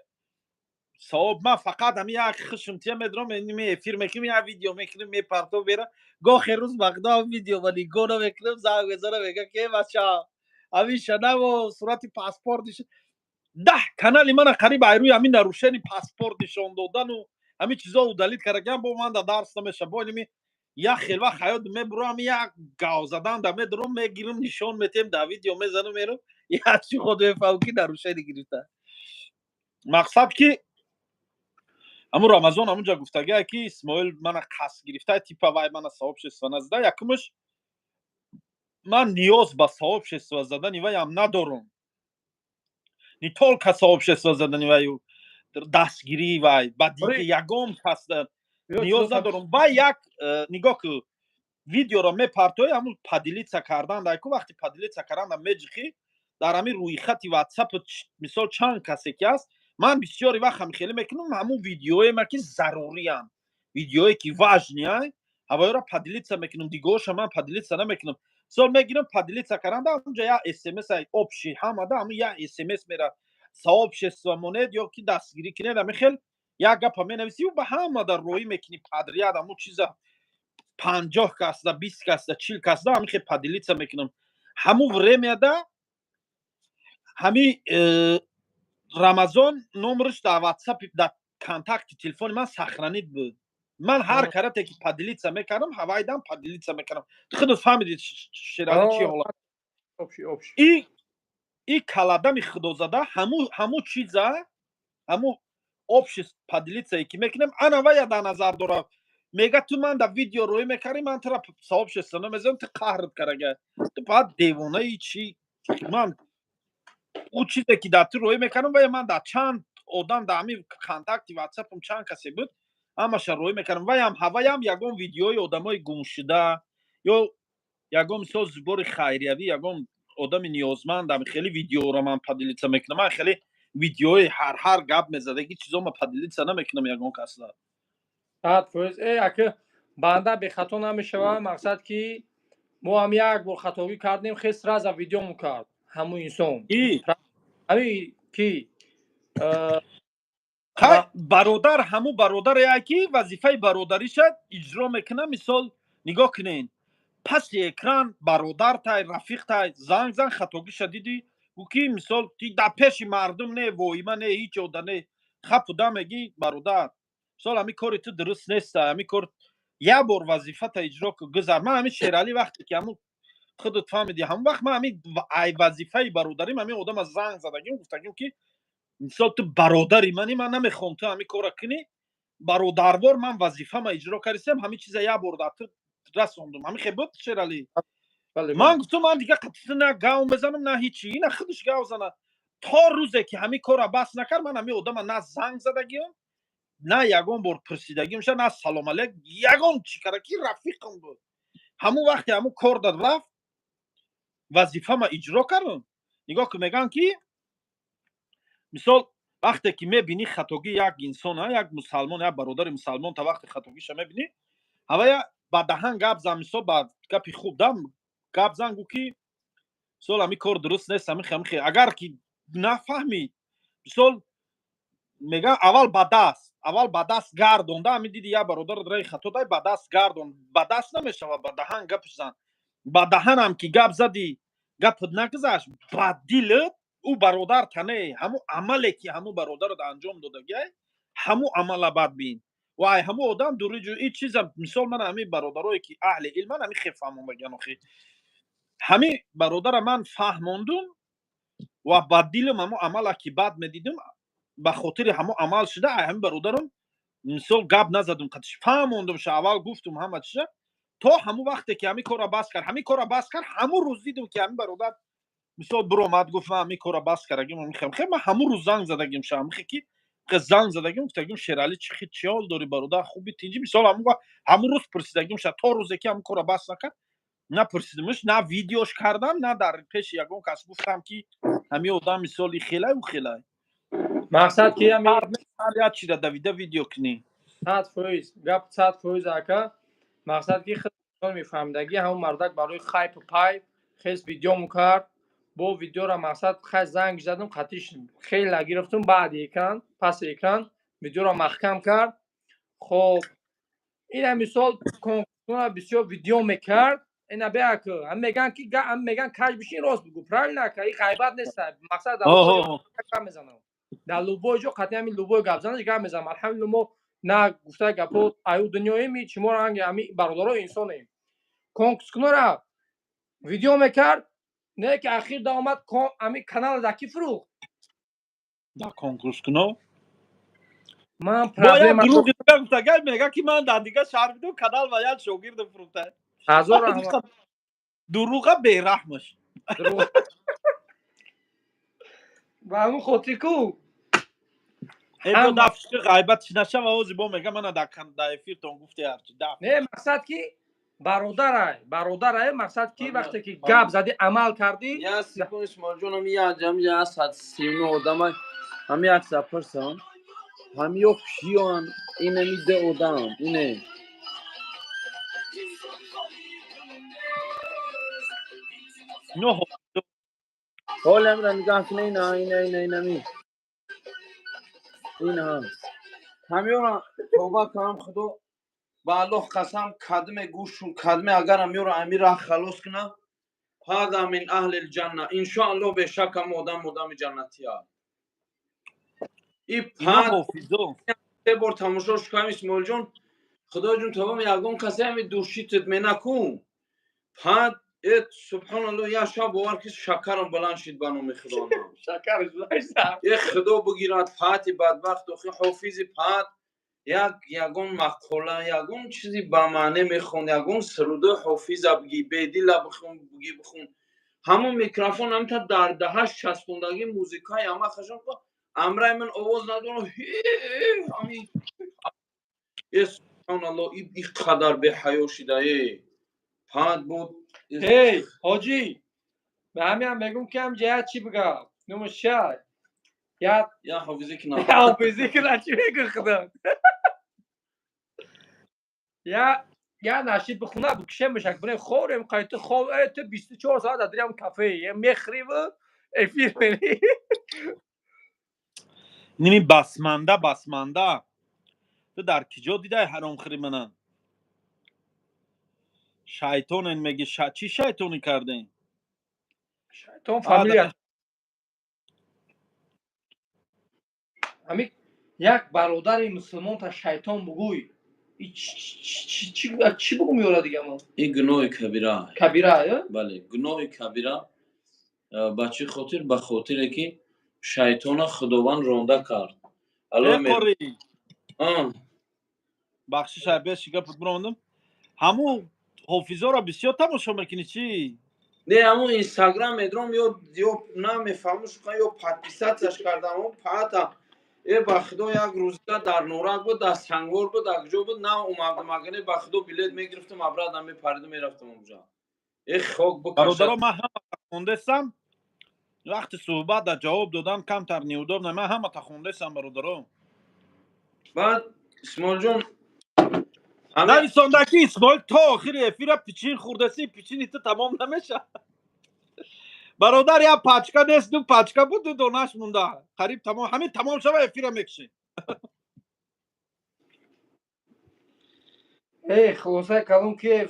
савоб. Ман фақат ҳами як хушм тия медорам, эфир мекунем, як видео мекунем, мепартов бера. Гохе рӯз вақто видео ва нигоҳ намекунем, занг мезанам, мега, ки бача, ҳамин шанаво сурати паспорт 10 канали мана қариб айрӯи ҳамин нарушени паспорт нишон додану ҳамин чизо удалить кардагиам. Бо ман да дарс намеша. Бо инми як хел вақт ҳаёт мебурам, як гав задан да медурам, мегирам, нишон метем, да видео мезанам, мерам, як чи худ мефаҳмам, ки нарушение гирифта. Мақсад ки ҳамун Рамазон ҳамунҷа гуфтагия, ки Исмоил мана қасд гирифта, типа вай мана сообщество назада. Якумаш, ман ниёз ба сообщество задани ваям надорам, не только сообщество задани ваю, дастгирии вай ба дига ягон кас ниёз надорам. Вай як нигоҳ ку, видеоро мепартои, ҳамун поделиться кардан даку, вақти поделиться кардан меҷихӣ, дар ҳамин рӯйхати Ватсап, мисол, чанд касе ки ҳаст, ман бисёри вақт ҳам хеле мекунам, ҳамун видеоема ки заруриям, видеое ки важный, ҳавоёро поделиться мекунам, дигаоша ман поделиться намекунам. Мисол, мегирам, поделиться каранда, ҳамунҷа як СМС общий ҳамада, ҳамун як СМС мера, сообщество монед ё ки дастгирӣ кунед, ҳамин хел як гапа менависӣ, ба ҳамада роӣ мекунӣ подряд. Ҳамун чиза 50 касда, 20 касда, 40 касда ҳамин хел поделиться мекунам. Ҳамун времяда ҳами Рамазон номерш дар Ватсап, дар контакти телефони ман сохранить буд. Ман ҳар карате ки поделиться мекардам, ҳавайдам поделиться мекардам. Ту худат фаҳмидӣ, Шералӣ, чи ҳолат. И каладами худозада ҳаму чиза, ҳаму общий поделиться ки мекунем, ана вая дар назар дора. Мега, ту ман дар видео роӣ мекардӣ, ман тура сообщество намезанам, ту қаҳрат карага, ту баъд девонаи чи. Ман ӯ чизе ки дар ту роӣ мекардам, вая ман дар чанд одам, дар ҳамин контакти Ватсапам чанд касе буд, ҳамаша роӣ мекардам. Ваям ҳаваям ягон видеои одамои гумшуда ё ягон, мисол, сбори хайриявӣ, ягон одами ниёзмандам, хеле видеоро ман поделиться мекунам. Ман хеле видеои ҳар гап мезадаги чизо ма поделиться намекунам ягон касла. 100%. Э, ака, банда бехато намешавад. Мақсад ки мо ҳам як бор хатогӣ кардем, хел сразу видеому кард ҳамун инсон. Ҳами ки Бародар, ҳамун бародаре ки вазифаи бародариша иҷро мекунам. Мисол, нигоҳ кунен, паси экран бародартай, рафиқтай, занг зан, хатогиша дидӣ, гӯ ки, мисол, ти дар пеши мардум не, воима не, ҳеҷ ода не, хапуда мегӣ: бародар, мисол, ҳамин кори ту дуруст неста, ҳамин кор як бор вазифата иҷро ку, гузар. Ман ҳамин Шералӣ, вақте ки ҳамун, худат фаҳмидӣ, ҳамон вақт ман ҳамин ай вазифаи бародарим ҳамин одама занг задагим, гуфтагим ки, мисол, ту бародари мани, ман намехоҳам ту ҳамин корра кунӣ. Бародарвор ман вазифама иҷро кардисем, ҳамин чиза як бор дар ту расондум. Ҳамин хел буд, Шералӣ. Ман гуфтум, ман дига қатъи на гав мезанам, на ҳичи, ина худаш гав зана. То рӯзе ки ҳамин корра бас накард, ман ҳамин одама на занг задагиам, на ягон бор пурсидагиам ша, на салом алейк, ягон чӣ кара ки рафиқам буд. Ҳамун вақте ҳамун кор дад рафт, вазифама иҷро кардам. Нигоҳ ку, мегӯям ки, мисол, вақте ки мебинӣ хатогии як инсон, як мусалмон, як бародари мусалмон, та вақте хатогиша мебинӣ, ҳавая ба даҳан гап зан, мисол, ба гапи хуб да гап зан, гӯ ки, мисол, ҳамин кор дуруст нест, ҳамин. Агар ки нафаҳмӣ, мисол, мегӯям, аввал ба даст гардонда, ҳамин диди як бародарат раи хато дай, ба даст гардон. Ба даст намешавад, ба даҳан гап зан. Ба даҳанам ки гап задӣ, гапат нагузашт, ба дилат ӯ бародар тане, ҳамун амале ки ҳамун бародарат анҷом додагиай, ҳамун амала бад бин ва ай ҳамун одам дури ҷу. Ин чиза, мисол, ман ҳамин бародарое ки аҳли илман, ҳамин хел фаҳмондагиан. Охи, ҳамин бародара ман фаҳмондум ва ба дилам ҳамун амала ки бад медидим, ба хотири ҳамун амал шуда, ай ҳамин бародарам, мисол, гап назадум қатиш, фаҳмондумша, аввал гуфтум ҳама чиза, то ҳамун вақте ки ҳамин корра бас кард. Ҳамин корра бас кард, ҳамун рӯз дидум ки ҳамин бародар, мисол, биромад, гуфт: ман ҳамин корра бас кардагим. Хе, ман ҳамун рӯз занг задагим ша, ҳамихе ки занг задагим, гуфтагим: Шералӣ, чӣ чӣ ҳол дорӣ, бародар, хуби, тинҷӣ? Мисол, ҳамун рӯз пурсидагим ша. То рӯзе ки ҳамин корра бас накард, напурсидимш, на видеош кардам, на дар пеши ягон кас гуфтам ки ҳамин одам, мисол, и хелай, ӯ хелай. Мақсад ки ҳар як чира давида видео кунӣ. 100%, гап 100%, ака. Мақсад ки худтон мефаҳмидагӣ, ҳамун мардак барои хайпу пайп хес видеому кард. Бо видеора, мақсад, хай, занг задам, қатиш хеле гирифтум, баъди экран, паси экран видеоро маҳкам кард. Хоб, ина, мисол, конкурсона бисёр видео мекард. Ина беак, ҳам меган ки ҳам меган каж бишин, рост бигӯ, правильно, ака, и ғайбат нест. Мақсад, гап мезанам дар любой ҷо, қатъи ҳамин любой гап занаш гап мезанам. Алҳамдулилла, мо на гуфта гапо аю дунёем, чимо ранги ҳами бародаро инсонем. Конкурскунора видео мекард, не ки ахир даомад, ҳами канала дар ки фурӯхт? Дар конкурскуно. Ман проблема дурӯғи гуфтагай, мега ки ман дар дигар шаҳр будам, канал ва як шогирдам фурӯхта. Ҳазор раҳмат. Дурӯға бераҳмаш. Ба ҳамун хотир ку. Эбо дафши ғайбат нашава, ози бо мега мана дар эфиртон гуфте ҳарчи даф. Не, мақсад ки бародарай, бародарай, мақсад ки вақте ки гап задӣ, амал кардӣ. Я секунд, Исмоилҷон, ҳами як ҷамъ 139 одама, ҳами як пурсам, ҳами ё киён, инами ду одам ине. Ино Ҳоли ҳамира нигаҳ куна, ина, ина, ина, инами. Ина. Ҳамёра тавба кунам, худо ба Аллоҳ қасам, кадме гӯшу кадме агар ҳамёра ами раҳ халос кунам, ҳада мин аҳли лҷанна, иншоаллоҳ, бешак ҳам одам одами ҷаннатия. И ино пад ҳофизо. Се бор тамошо шукам, Исмоилҷон, худоҷон, тавба, ягон касе ҳами душитит менакун. Пад э, субҳоналлоҳ, як шаб, бовар ки, шакарам баланд шид, ба номи худо. Шакарш. Е, худо бигирад пати бадбахт. Охи, ҳофизи пад як ягон мақола, ягон чизи ба маъне мехонд, ягон сурудои ҳофиза биги, бедила бихун, биги, бихун. Ҳамон микрофон ҳамта дар даҳаш часпондагӣ, музикаи ҳама хашон, амраи ман овоз надорам. Ҳами е, субҳоналлоҳ, и қадар беҳаё шида, е, пад буд. Эй, ҳоҷӣ, ба ҳамиам мегум, ки ҳам ҷая чӣ бигам, номаш чия, як Я ҳофизӣ кунам. Ҳофизӣ кунам, чӣ мегӯ, худо, я нашид бихуна, бикушемашак, бирем хорем, қайти хоб. Э, ту 24 соат дар дирам кафе мехӯриву эфир мери. Ними басманда, басманда, ту дар киҷо дидай ҳаромхӯри мана? Шайтонен меги, чӣ шайтонӣ кардем? Шайтон фамилия. Ҳамин як бародари мусулмонта шайтон бугӯй, чӣ бугум ёра дига ман? Ин гуноҳи кабира. Кабира, э? Бале, гуноҳи кабира. Ба чӣ хотир? Ба хотире ки шайтона худованд ронда кард. Э, қори, бахшиш, беш гапат биромадам. Ҳамун ҳофизоро бисёр тамошо мекунӣ, чӣ? Не, ҳамун Инстаграм медром, ё намефаҳму шука, ё подписаться ш кардам паата. Э, ба худо, як рӯза дар Норак буд, дар Сангвор буд, дар куҷо буд, на омадам. Агане, ба худо, билет мегирифтам, обратно мепаридам, мерафтам онҷа. Э, хок. Бародаро, ман ҳама хондесам. Вақти суҳбат дар ҷавоб додан камтар неудобно. Ман ҳамата хондесам, бародаро. Баъд, Исмоилҷон. Нависонда ки Исмоил то охири эфира пичин хӯрдаси, пичини ту тамом намешавад, бародар. Як пачка нест, ду пачка буд, ду донаш монда, қариб тамом. Ҳамин тамом шава, эфира мекушем. Э, хулосаи калом ки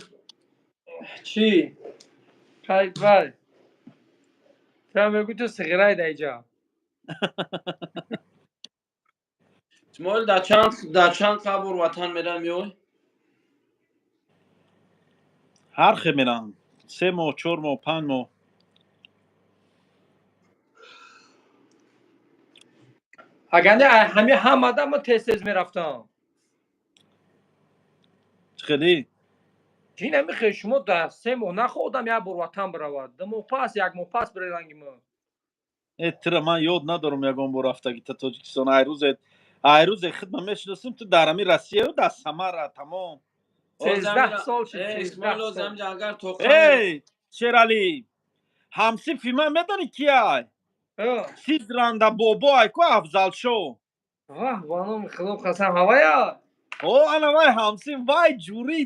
чӣ, кай вай тра мегӯ, ту сиғирай дар иҷа. Исмоил, дар чанд қабр ватан мерам, меой? Ҳар хе мерам: 3 моҳ, 4 моҳ, 5 моҳ. Агар не, ҳами ҳамада ман тез тез мерафтам. Чӣ хелӣ? Чӣ намехе, шумо дар 3 моҳ нахо одам як бор ватан биравад, 2 моҳ пас, як моҳ пас бире, ранги ман. Э, тира ман ёд надорам ягон бор рафтаги та Тоҷикистон. Ай рӯзе хидма мешиносем, ту дар ҳами Россияю дар Самара, тамом. 13 сол шуд. Исмоил. 13 сол. Агар Эй, Шералӣ, ҳамсинфи ман медонӣ кияй? Сизранда бобо айку, Афзалшо. Ваҳ, ба номи худо қасам, ҳавая? О, ана вай ҳамсин. Вай ҷури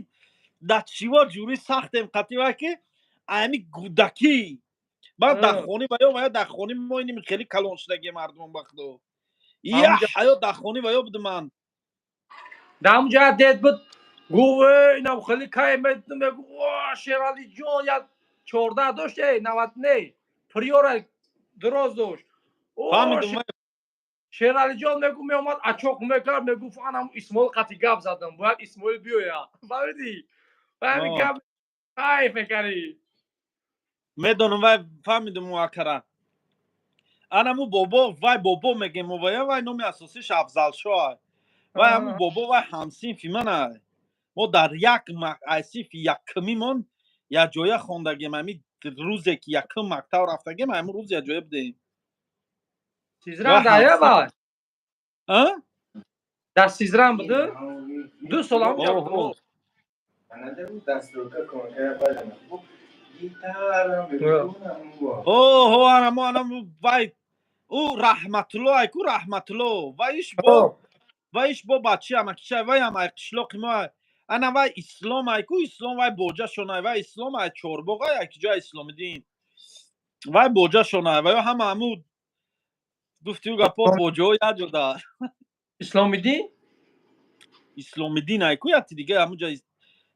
да чиво, ҷури сахтем қати вай, ки ами гудакӣ ман дар хони ваё, вая дар хони мо иними хеле калон шудаги мардумон, ба худо, я ҳаёт дар хони ваё буду ман. Дар ҳамунҷа дед буд, гуфт: инам хеле кай мегу, Шералиҷон, як 14 дошт, э, 90 не, приора дроз дошт. Фаҳмидум. Шералиҷон, мегу, меомад, ачоқ мекард, мегуфт: анам Исмоил қати гап задам, бояд Исмоил биёяд. Фаҳмидӣ? Фаҳми, гап кайф мекардӣ. Медонам вай, фаҳмидум муаккара. Анаму бобо, вай бобо мегем вая, вай номи асосиш Афзалшоа. Вай ҳаму бобо, вай ҳамсинфи мана. Мо дар як синфи якумимон якҷоя хондагем. Ами рӯзе ки якум мактаб рафтагем, ҳамун рӯз якҷоя будем. Сизран дая вай? Дар Сизран буду, 2 сол ҳамҷа. Оҳо. Дастурка Оҳо, анамо вай ӯ Раҳматулло айку, Раҳматулло, ваиш бо бачи амакичай, вай ам ай қишлоқи мо. Ана вай Ислом айку, Ислом, вай боҷашон ай, вай Ислом ай Чорбоғ, ай ки ҷоя Исломиддин. Вай боҷашона, ваё ҳама ҳаму гуфтиу гапо, боҷаҳо як ҷода. Исломиддин. Исломиддин айку, яти дига ҳамуҷа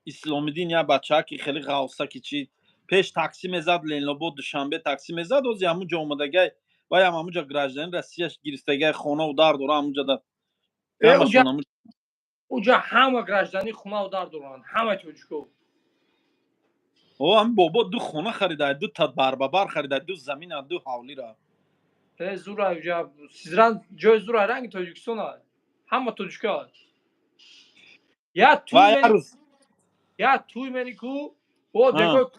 Исломиддин, як бачааки хеле ғавсаки чи пеш такси мезад, Ленинобод, Душанбе такси мезад, ози ҳамуҷа омадагай. Ваям ҳамуҷа гражданин Россия гирифтагай, хонаву дар дора ҳамуҷада. Ҳамашон. Уҷа ҳама гражданин хонаву дар доранд, ҳама тоҷико. О, ҳами бобо ду хона харида, ду та барбабар харида, ду замина, ду ҳавлира. Э, зура, уҷа Сизран ҷои зура, ранги Тоҷикистон, ҳама тоҷика. Я туй, я туй мери ку, о дега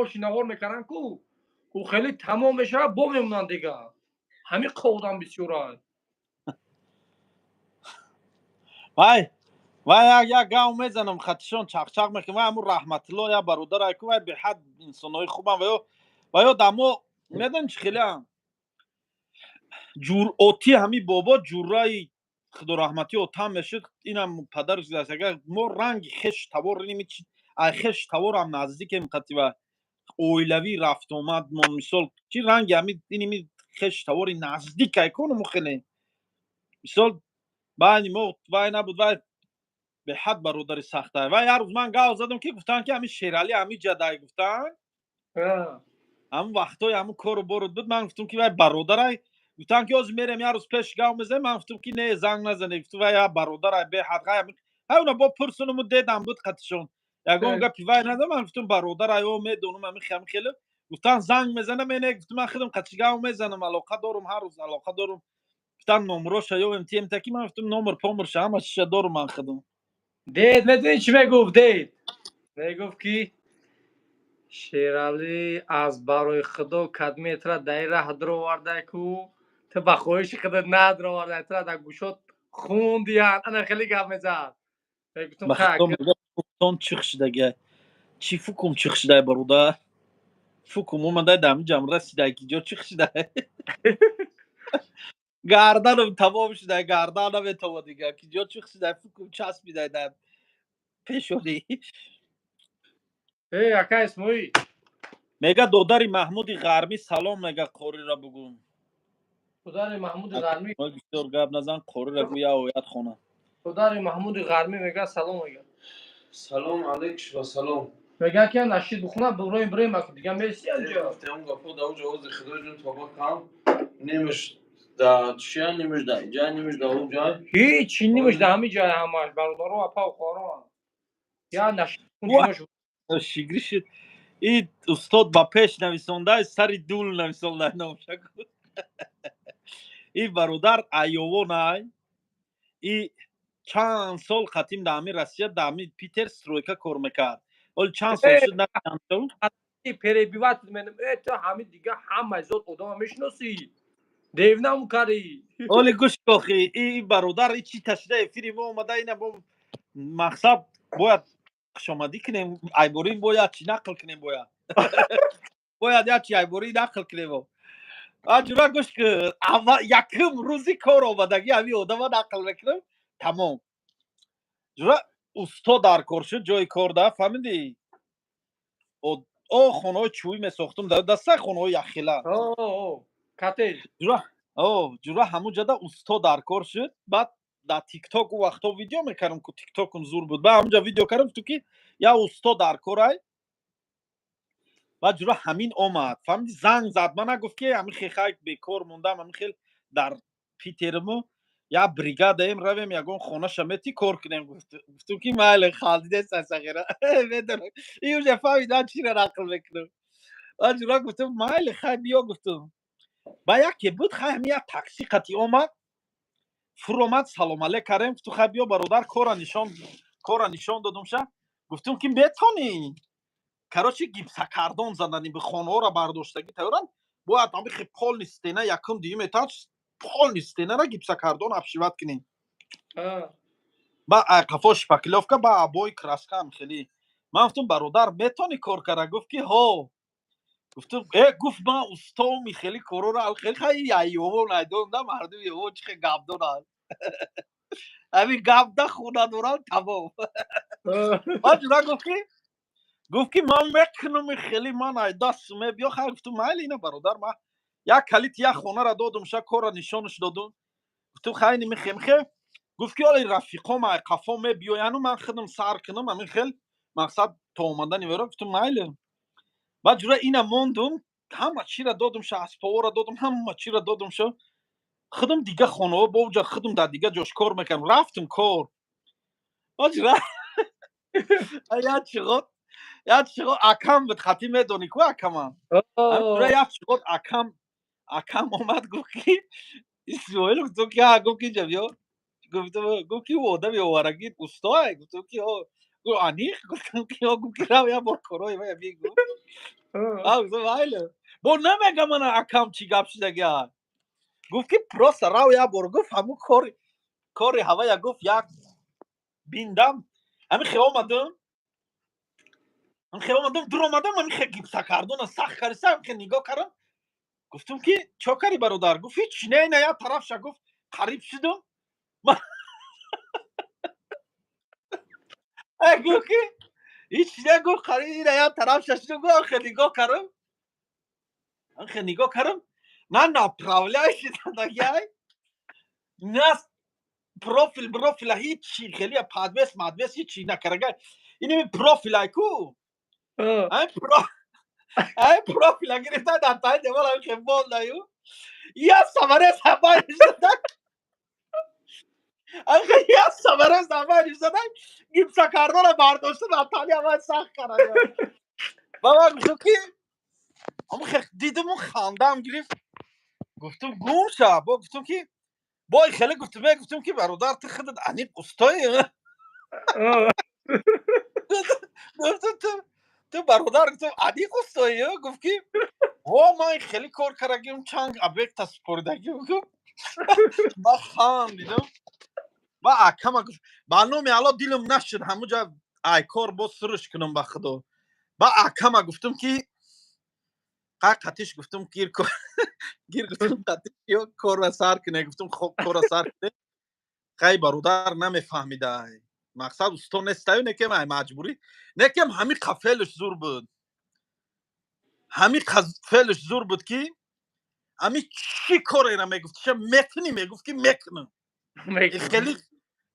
оши навор мекаранд ку, ӯ хеле тамом мешавад, бо мемонанд дега, ҳамин одам бисёрад. Вай, вай, як як гав мезанам, хатишон чақчақ мекунам. Вай, ҳамун Раҳматулло, як бародар айку, вай беҳад инсонҳои хубам. Ваё дамо медонӣ чӣ хелеам ҷуръотӣ, ҳами бобо ҷурраи худораҳматӣ отам мешуд, инам падару агар мо ранги хеш тавор ними, ай хеш таворам наздикем қати ва оилавӣ рафтуомадмон, мисол, чи ранги ҳами иними хеш тавори наздик айконуму хеле, мисол, байни мо вай набуд. Вай беҳад бародари сахта. Вай як рӯз ман гав задам, ки гуфтанд, ки ҳами Шералӣ ҳами ҷадай гуфтанд, ҳамун вақтҳои ҳамун кору борут буд. Ман гуфтам, ки вай бародарай. Гуфтанд, ки ҳозир мерем, як рӯз пеш гав мезанем. Ман гуфтам, ки не, занг назане. Гуфтам, вай як бародарай беҳад. Ҳай, бо пурсунуму дедам буд қатишон, ягон гапи вай надам. Ман гуфтам, бародарай, о, медонам, ҳами ҳами хеле. Гуфтанд, занг мезанам. Не, гуфтам, ман худам қатиш гав мезанам, алоқа дорум, ҳар рӯз алоқа дорум. Гуфтанд, номроша ёвем, тием таки. Ман гуфтам, номер померша ҳама чиша дорум ман худам. Дед медонӣ чӣ мегуфт? Дед мегуфт, ки Шералӣ аз барои худо кадметра дар ин раҳ дуровардай ку, ту ба хоҳиши худат надуровардай, тура дар гӯшот хундиян. Ана хеле гап мезад. Мегуфтам, чих шидага чӣ, фукум чих шидай, бародар, фукум омадай, дар ҳамин ҷам расидай, ки ҷо чих шидай, гарданам тамом шидай, гардан наметова дига, ки ҷо чих шидай, фукум часпидай дар пешонӣ. Э, ака Исмоил. Мега, додари Маҳмуди Ғармӣ салом мега, қориро бугӯ. Додари Маҳмуди Ғармӣ. Бисёр гап назан, қориро гӯ, як оят хона. Додари Маҳмуди Ғармӣ мега, салом мега. Салом алейк ва салом. Мега, ки нашид бухона, буроем, бирем, дига меси анҷо. Гапо да уҷа ози худоҷон тоба кам немиш да чия, нимиш да иҷа, нимиш да уҷа. Ҳичи нимиш да ҳами ҷай, ҳамаш бародаро, апа хоҳаро, я нашид. Шигри шуд. И устод ба пеш нависондай, сари дул нависондай номша. И бародар айёвонай, и чанд сол хатим да ҳами Россия, да ҳами Питер стройка кор мекард. Оли чанд сол шуд? Перебивать менам, э, ту ҳами дига ҳамаи зот одама мешиносӣ, девнаму карӣ. Оли гӯш кохи, и бародар и чи ташида эфири мо омада, ина бо мақсад бояд хушомадӣ кунем, айборин бояд чи нақл кунем, бояд як чи айборӣ нақл кунем. Аҷура, гӯш ки, якум рӯзи кор омадагӣ ҳами одама нақл мекунам, тамом. Ҷура, усто дар кор шуд, ҷои кор да, фаҳмидӣ, о, хонаҳои чӯбӣ месохтум, даста хонаҳои яхила. Ҷура, ҳамун ҷада усто дар кор шуд. Баъд дар Тикток у вақтҳо видео мекардам ку, Тиктокум зур буд, баъд ҳамунҷа видео кардам, гуфтум, ки як усто дар корай. Баъд, ҷура, ҳамин омад, фаҳмиди, занг зад мана, гуфт, ки ҳамин хехай бекор мондам, ҳамин хел дар Питерму як бригадаем, равем, ягон хонаша мети, кор кунем. Гуфтум, ки майли, хандидеса сағира, медонам, и уже фаҳмид ман чиро нақл мекунам. Баъд, ҷура, гуфтум, майли, хай, биё, гуфтум. Ба яке буд, хай, ҳамин як такси қати омад, фуромад, салом алек кардем. Гуфтум, хай, биё, бародар, кора нишон додумша. Гуфтум, ки метонӣ, короче, гипсокартон задани, хонаҳоро бардоштагӣ тайёранд, бояд ҳамихе полный стена, якум, дуюм этаж, полный стенара гипсокартон обшивать кунем, ба қафо шпаклёвка, ба обои, краска ам хеле. Ман гуфтум, бародар, метонӣ кор кара? Гуфт, ки ҳо. Гуфтум, э, гуфт, ман устоми хеле корора хеле. Хай, айёво найдонда, мардуми ёво чи хел гап доранд, ҳамин гап да хона доранд, тамом. Баъд ҷура гуфт, ки Гуфт, ки ман мекунам, хеле ман ай даст мебиё. Хай, гуфтум, майли, ина, бародар, ман як калити як хонара додум, ша корра нишонаш додум. Гуфтум, хайни михемхе. Гуфт, ки оли рафиқом ай қафо мебиёяну ман худам сар кунам, ҳамин хел мақсад то омадани веро. Гуфтум, майли. Баъд, ҷура, ина мондум, ҳама чира додум ша, асповора додум, ҳама чира додум ша. Худам дига хонаҳо бовҷа, худам дар дига ҷош кор мекардам, рафтум кор. Баъд, ҷура, як чиғот акам буд, хати медонӣ ку акамам. Як чиғот акам омад, гуфт, ки Исмоил. Гуфтум, ки гуфт, ки ҷа биё. Гуфтум, гуфт, ки одами оварагӣ устое. Гуфтум, ки гуфт, аниқ. Гуфтум, ки гуфт, ки рав, як бор корои вая бигу. Гуфтум, майли. Бо намегам, мана акам чӣ гап шудага. Гуфт, ки просто рав, як бор, гуфт, ҳамун кори ҳавая, гуфт, як биндам. Ҳамин хе омадам, ҳамин хе омадам, дур омадам, ҳамин хе гипсакардона сахт кариса, ҳамин хе нигоҳ кардам. Гуфтум, ки чо кари, бародар? Гуфт, ҳеч не, ина як тарафша, гуфт, қариб шудум. Гуфт, ки ҳеч не, гуфт, қариб ина як тарафша шудум. Гуфт, хе нигоҳ кардам, хе нигоҳ кардам, на направляющий задагиай, на профил профила, ҳичи, хеле подвес мадвес ҳичи накарага. Иними профилай ку, ай профила гирифта, дар таи девол ҳамин хе мондаю, я саморез ҳамаи зада, я саморез ҳамаи зада, гипсокартона бардошта, дар тани ҳамаи сахт карда. Ба ман гуфтам, ки дидиму хандаам гирифт. Гуфтум, гум ша. Бо гуфтум, ки бой хеле гуфтум, мегуфтум, ки бародар, ту худат аниқ устои. Гуфтум, ту, бародар, гуфтум, аниқ устои. Гуфт, ки во, ман хеле кор кардагим, чанд объекта супоридагим. Гуфт, ба хандидам. Ба акама гуфт, ба номи Алло, дилам нашуд ҳамуҷа ай кор боз сурш кунам, ба худо. Ба акама гуфтум, ки қай қатиш, гуфтум, гир гир, гуфтум, қатиш ё корра сар куне. Гуфтум, хоб, корра сар куне. Хай, бародар, намефаҳмидай, мақсад усто нестаю, некем ай маҷбурӣ, некем ҳами қафелш зур буд, ҳами фелш зур буд, ки ҳами чӣ корера мегуфт, ша мекунӣ, мегуфт, ки мекунам. Хеле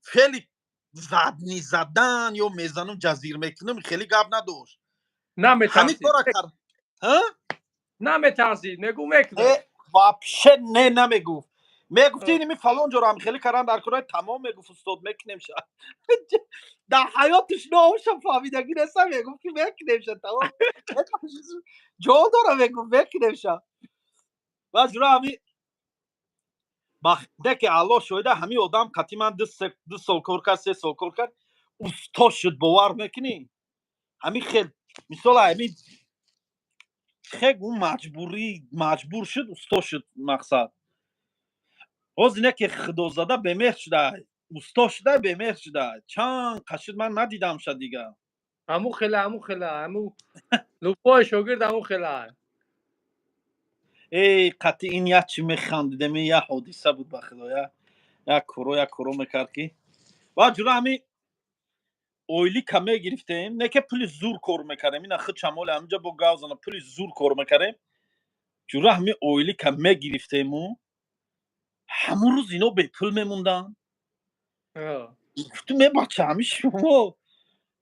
фели задни задан ё мезанам, ҷазир мекунам, хеле гап надошт. Ҳами кора кард. Наметарсид, мегу, мекунам. Вообще не, намегуфт. Мегуфти, иними фалон ҷоро ҳам хеле кардан дар кораи тамом, мегуфт, устод, мекунем ша. Дар ҳаётиш номша фаҳмидагӣ неста. Мегуфт, ки мекунем ша, тамом, ҷо дора, мегуфт, мекунем ша. Ва ҷура ҳами деке, Аллоҳ шоҳида, ҳами одам қати ман 2 сол кор кард, 3 сол кор кард, усто шуд. Бовар мекунӣ, ҳами хел мисол ҳами хег ӯ маҷбурӣ маҷбур шуд, усто шуд. Мақсад, ҳозир не ки худозада бемеҳр шуда, усто шуда, бемеҳр шуда, чанд қашид ман надидамша дига. Ҳаму хела, ҳаму хела, ҳаму любой шогирд ҳаму хела. Эй, қати ин як чӣ механдидем, як ҳодиса буд, ба худо, як коро, як коро мекард, ки ва ҷура ҳами ойлика мегирифтем, не ки пули зур кор мекардем. Ина худ чамоли ҳаминҷа бо гав зана, пули зур кор мекардем. Ҷура ҳами ойлика мегирифтему, ҳамун рӯз ино бепул мемонданд. Гуфтум, е бача, ҳами шумо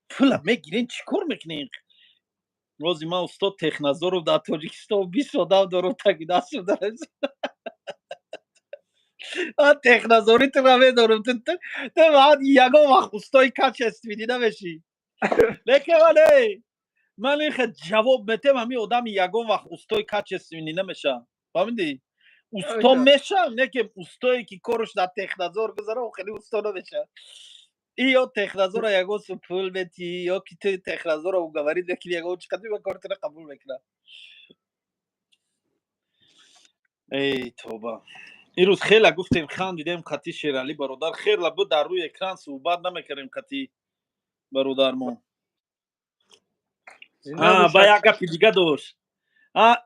пула мегирен, чӣ кор мекунен? Рози ман устод Техназоров дар Тоҷикистон 20 одам дорам, таги дастам дорам, техназори тура медорам, ту ягон вақт устои качественный намешӣ. Лекин ман, ман ихе ҷавоб метем, ҳами одами ягон вақт устои качественный намеша, фаҳмидӣ? Усто меша, не ки устое ки корш дар техназор гузара, хеле усто намеша. И ё техназора ягон су пул метӣ, ё ки ту техназора уговорить мекунӣ, ягон чи қадим кортира қабул мекунад. Эй тоба, ирӯз хела гуфтем, хандидем қати Шералӣ бародар, хела буд, дар рӯи экран суҳбат намекардем қати бародармон. Ба як гапи дига дошт,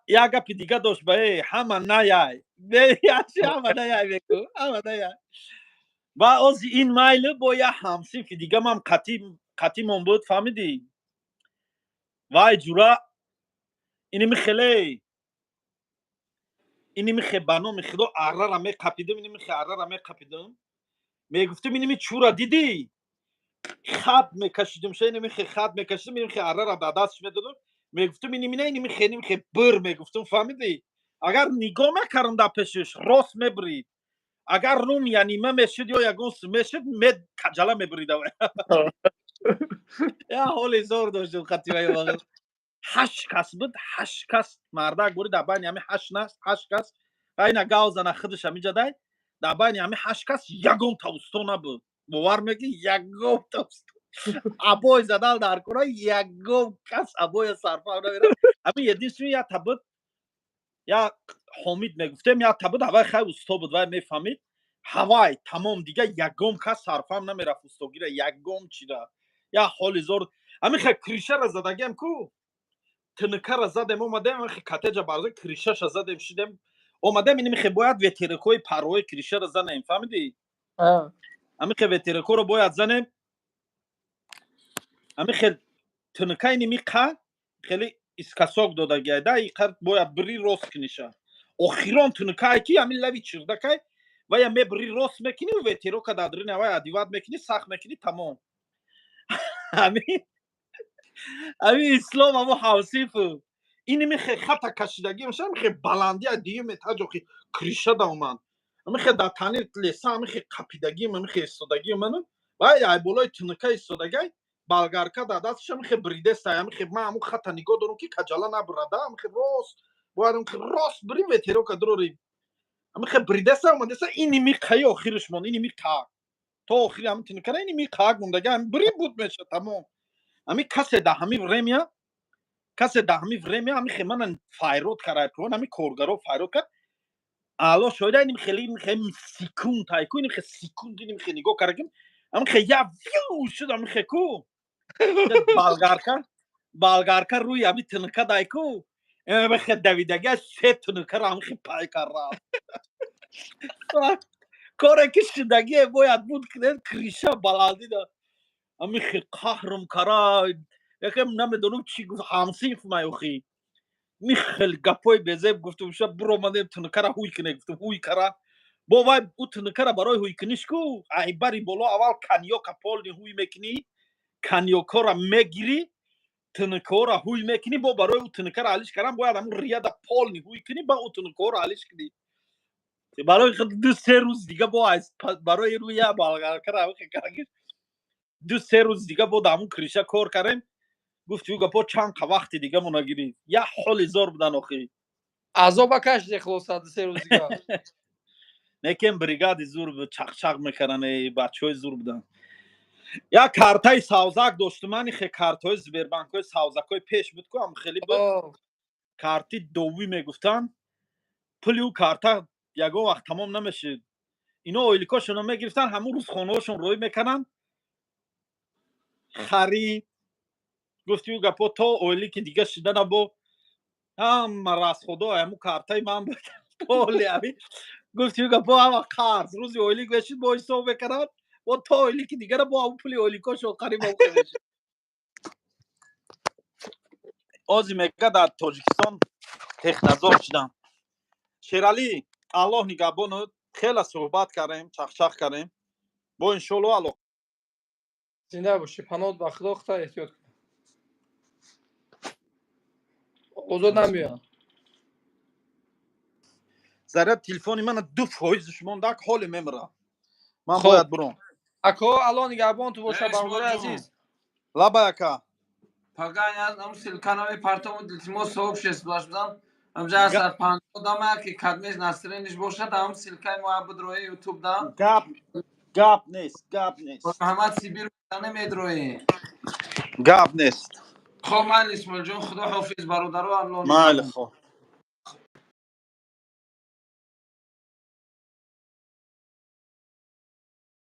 як гапи дига дошт, ба э ҳама наяй, ҳама наяй, мегӯ, ҳама наяй. Ва ози ин майли бо як ҳамсинфи дигамам қатимон буд, фаҳмидӣ? Вай, ҷура, иними хеле, иними хе, ба номи Худо, аррара меқапидим, иними хе аррара меқапидим, мегуфтим: «Иними чура дидӣ?» Хат мекашидим ша, иними хе хат мекашидим, иними хе аррара дар дастш медодам, мегуфтим: «Инимина, иними хе, иними хе бир», мегуфтим, фаҳмидӣ? Агар нигоҳ мекардам дар пешиш, рост мебирид. Агар рум янима мешуд ё ягон мешуд, мед каҷала мебирида. Я ҳоли зор доштем. Хативаи ҳашт кас буд, ҳашт кас мардак бури. Дар байни ҳами ҳашт нас, ҳашт кас, айна гав зана худаш ҳамиҷадай. Дар байни ҳами ҳашт кас ягон та усто набуд, бовар мекунӣ? Ягон та усто обой задан дар кора, ягон кас обоя сарфа намера. Ҳамин единственный як та буд, як Ҳомид мегуфтем, як та буд, ҳавай хай усто буд, вай мефаҳмид, ҳавай тамом. Дига ягон кас сарфаҳм намерафт устогира, ягон чира. Як ҳоли зор. Ҳамин хе крышара задагиам ку, тнкара задем, омадем, ҳамин коттеҷа барза, крышаша задем, шидем, омадем. Иними хе бояд ветерокҳои парвои крышара занем, фаҳмидӣ? Ҳамин хе ветерокҳоро бояд занем. Ҳамин хел тнка иними қа хеле искасок додагиай да, иқа бояд бири, рост куниша. Охирон тнкае ки ҳамин лави чирдакай, вая мебири, рост мекунӣ, ветерока дар даруни ҳавай одевать мекунӣ, сахт мекунӣ, тамом. Ҳамин Ислом, ҳамо ҳавсифу иними хе хата кашидагӣ меша, ҳами хе баландия дуюм этаж охи крыша да омад, ҳами хе дар тани леса, ҳами хе қапидагим, ҳами хе истодагӣ ману вай ай болои тнка истодагай, болгарка дар дасташ, ҳами хе бридестай. Ҳами хе ман ҳамун хата нигоҳ дорам, ки каҷала набурада. Ҳами хе рост бояд, ҳами хе рост бирим, ветерока дурорим. Ҳами хе бридеста, омадеса, иними қаи охириш монд, иними қа то охири ҳамин тнкара, иними қаак мондага, ҳами бирим, буд меша, тамом. Ҳами касе да ҳами время, касе да ҳами время ҳами хе мана файрод кард, ҳами коргаро файрод кард. Алло шоҳида, иним хеле хе секунд ай ку, иним хе секунд, иним хе нигоҳ кардагим, ҳами хе я вю шуд, ҳами хе ку болгарка рӯи ҳами тнка дай ку, хе давидага, се тнкаро ҳами хе пай кар рафт. Коре ки шудагие бояд буд, крыша баландӣ да. Ҳами хе қаҳрм кара, якам намедонам чӣ гуфт. Ҳамсинф май охи михел гапҳои безеб гуфтум. Ша биромадем, тнкара ҳуй куне гуфтум, ҳуй кара. Бо вай ӯ тнкара барои ҳуйкуниш ку ай бари боло аввал конёка полный ҳуй мекунӣ, конёкора мегирӣ, тнкора ҳуй мекунӣ. Бо барои ӯ тнкара алиш кардан бояд ҳамун рияда полный ҳуй кунӣ, ба ӯ тнкора алиш кунӣ. Барои худ 2-3 рӯз дига бо барои рӯя болгаркара 2-3 рӯз дига бо дар ҳамун крыша кор кардем. Гуфти ӯ гапо чанд қа вақти дига мо нагирифт. Як ҳоли зор будан охи. Азоба кашиде, хулоса, 2-3 рӯз дига. Некем бригади зур буд, чақчақ мекардан, бачаҳои зур буданд. Як картаи савзак доштум, мани хе картҳои Сбербанкҳои савзакҳои пеш буд ку, ам хеле буд, карти довӣ мегуфтанд. Пули ӯ карта ягон вақт тамом намешид. Ино ойликошонро мегирифтанд, ҳамун рӯз хонаҳошон роӣ мекарданд, харид. Гуфти ӯ гапо то ойлики дига шидана бо ҳама расходо ҳамун картаи ман буд. Поли ами гуфти ӯ гапо ҳама қарз, рӯзи ойлик мешид, бо ҳисоб мекарданд, бо то ойлики дигара бо ҳамун пули ойликошон қариб мешид. Ози мега дар Тоҷикистон технадзор шидам. Шералӣ, Аллоҳ нигаҳбонат. Хеле суҳбат кардем, чахчах кардем, бо иншоалло алоқ. Зинда бошӣ, паноҳ ба Худо, хута эҳтиёт кун. Озод намеоям. Заряд телефони мана 2 фоизш мондак, ҳоле мемирам ман, бояд буром. Ако, Аллоҳ нигаҳбон ту боша, бародари азиз. Лабай, ака. Пага ссылка намепартому, илтимос, сообщество бизан. Ҳамҷа ҳастад 50 одама, ки кадмеш настроение ш бошад, ҳам ссылкаи мо бидрои ютуб да. Гап нест, гап нест. Муҳаммад Сибир намедрои. Гап нест. Хоб, майли, Исмоилҷон, худо ҳофиз, бародаро, Аллоҳ. Майли, хоб.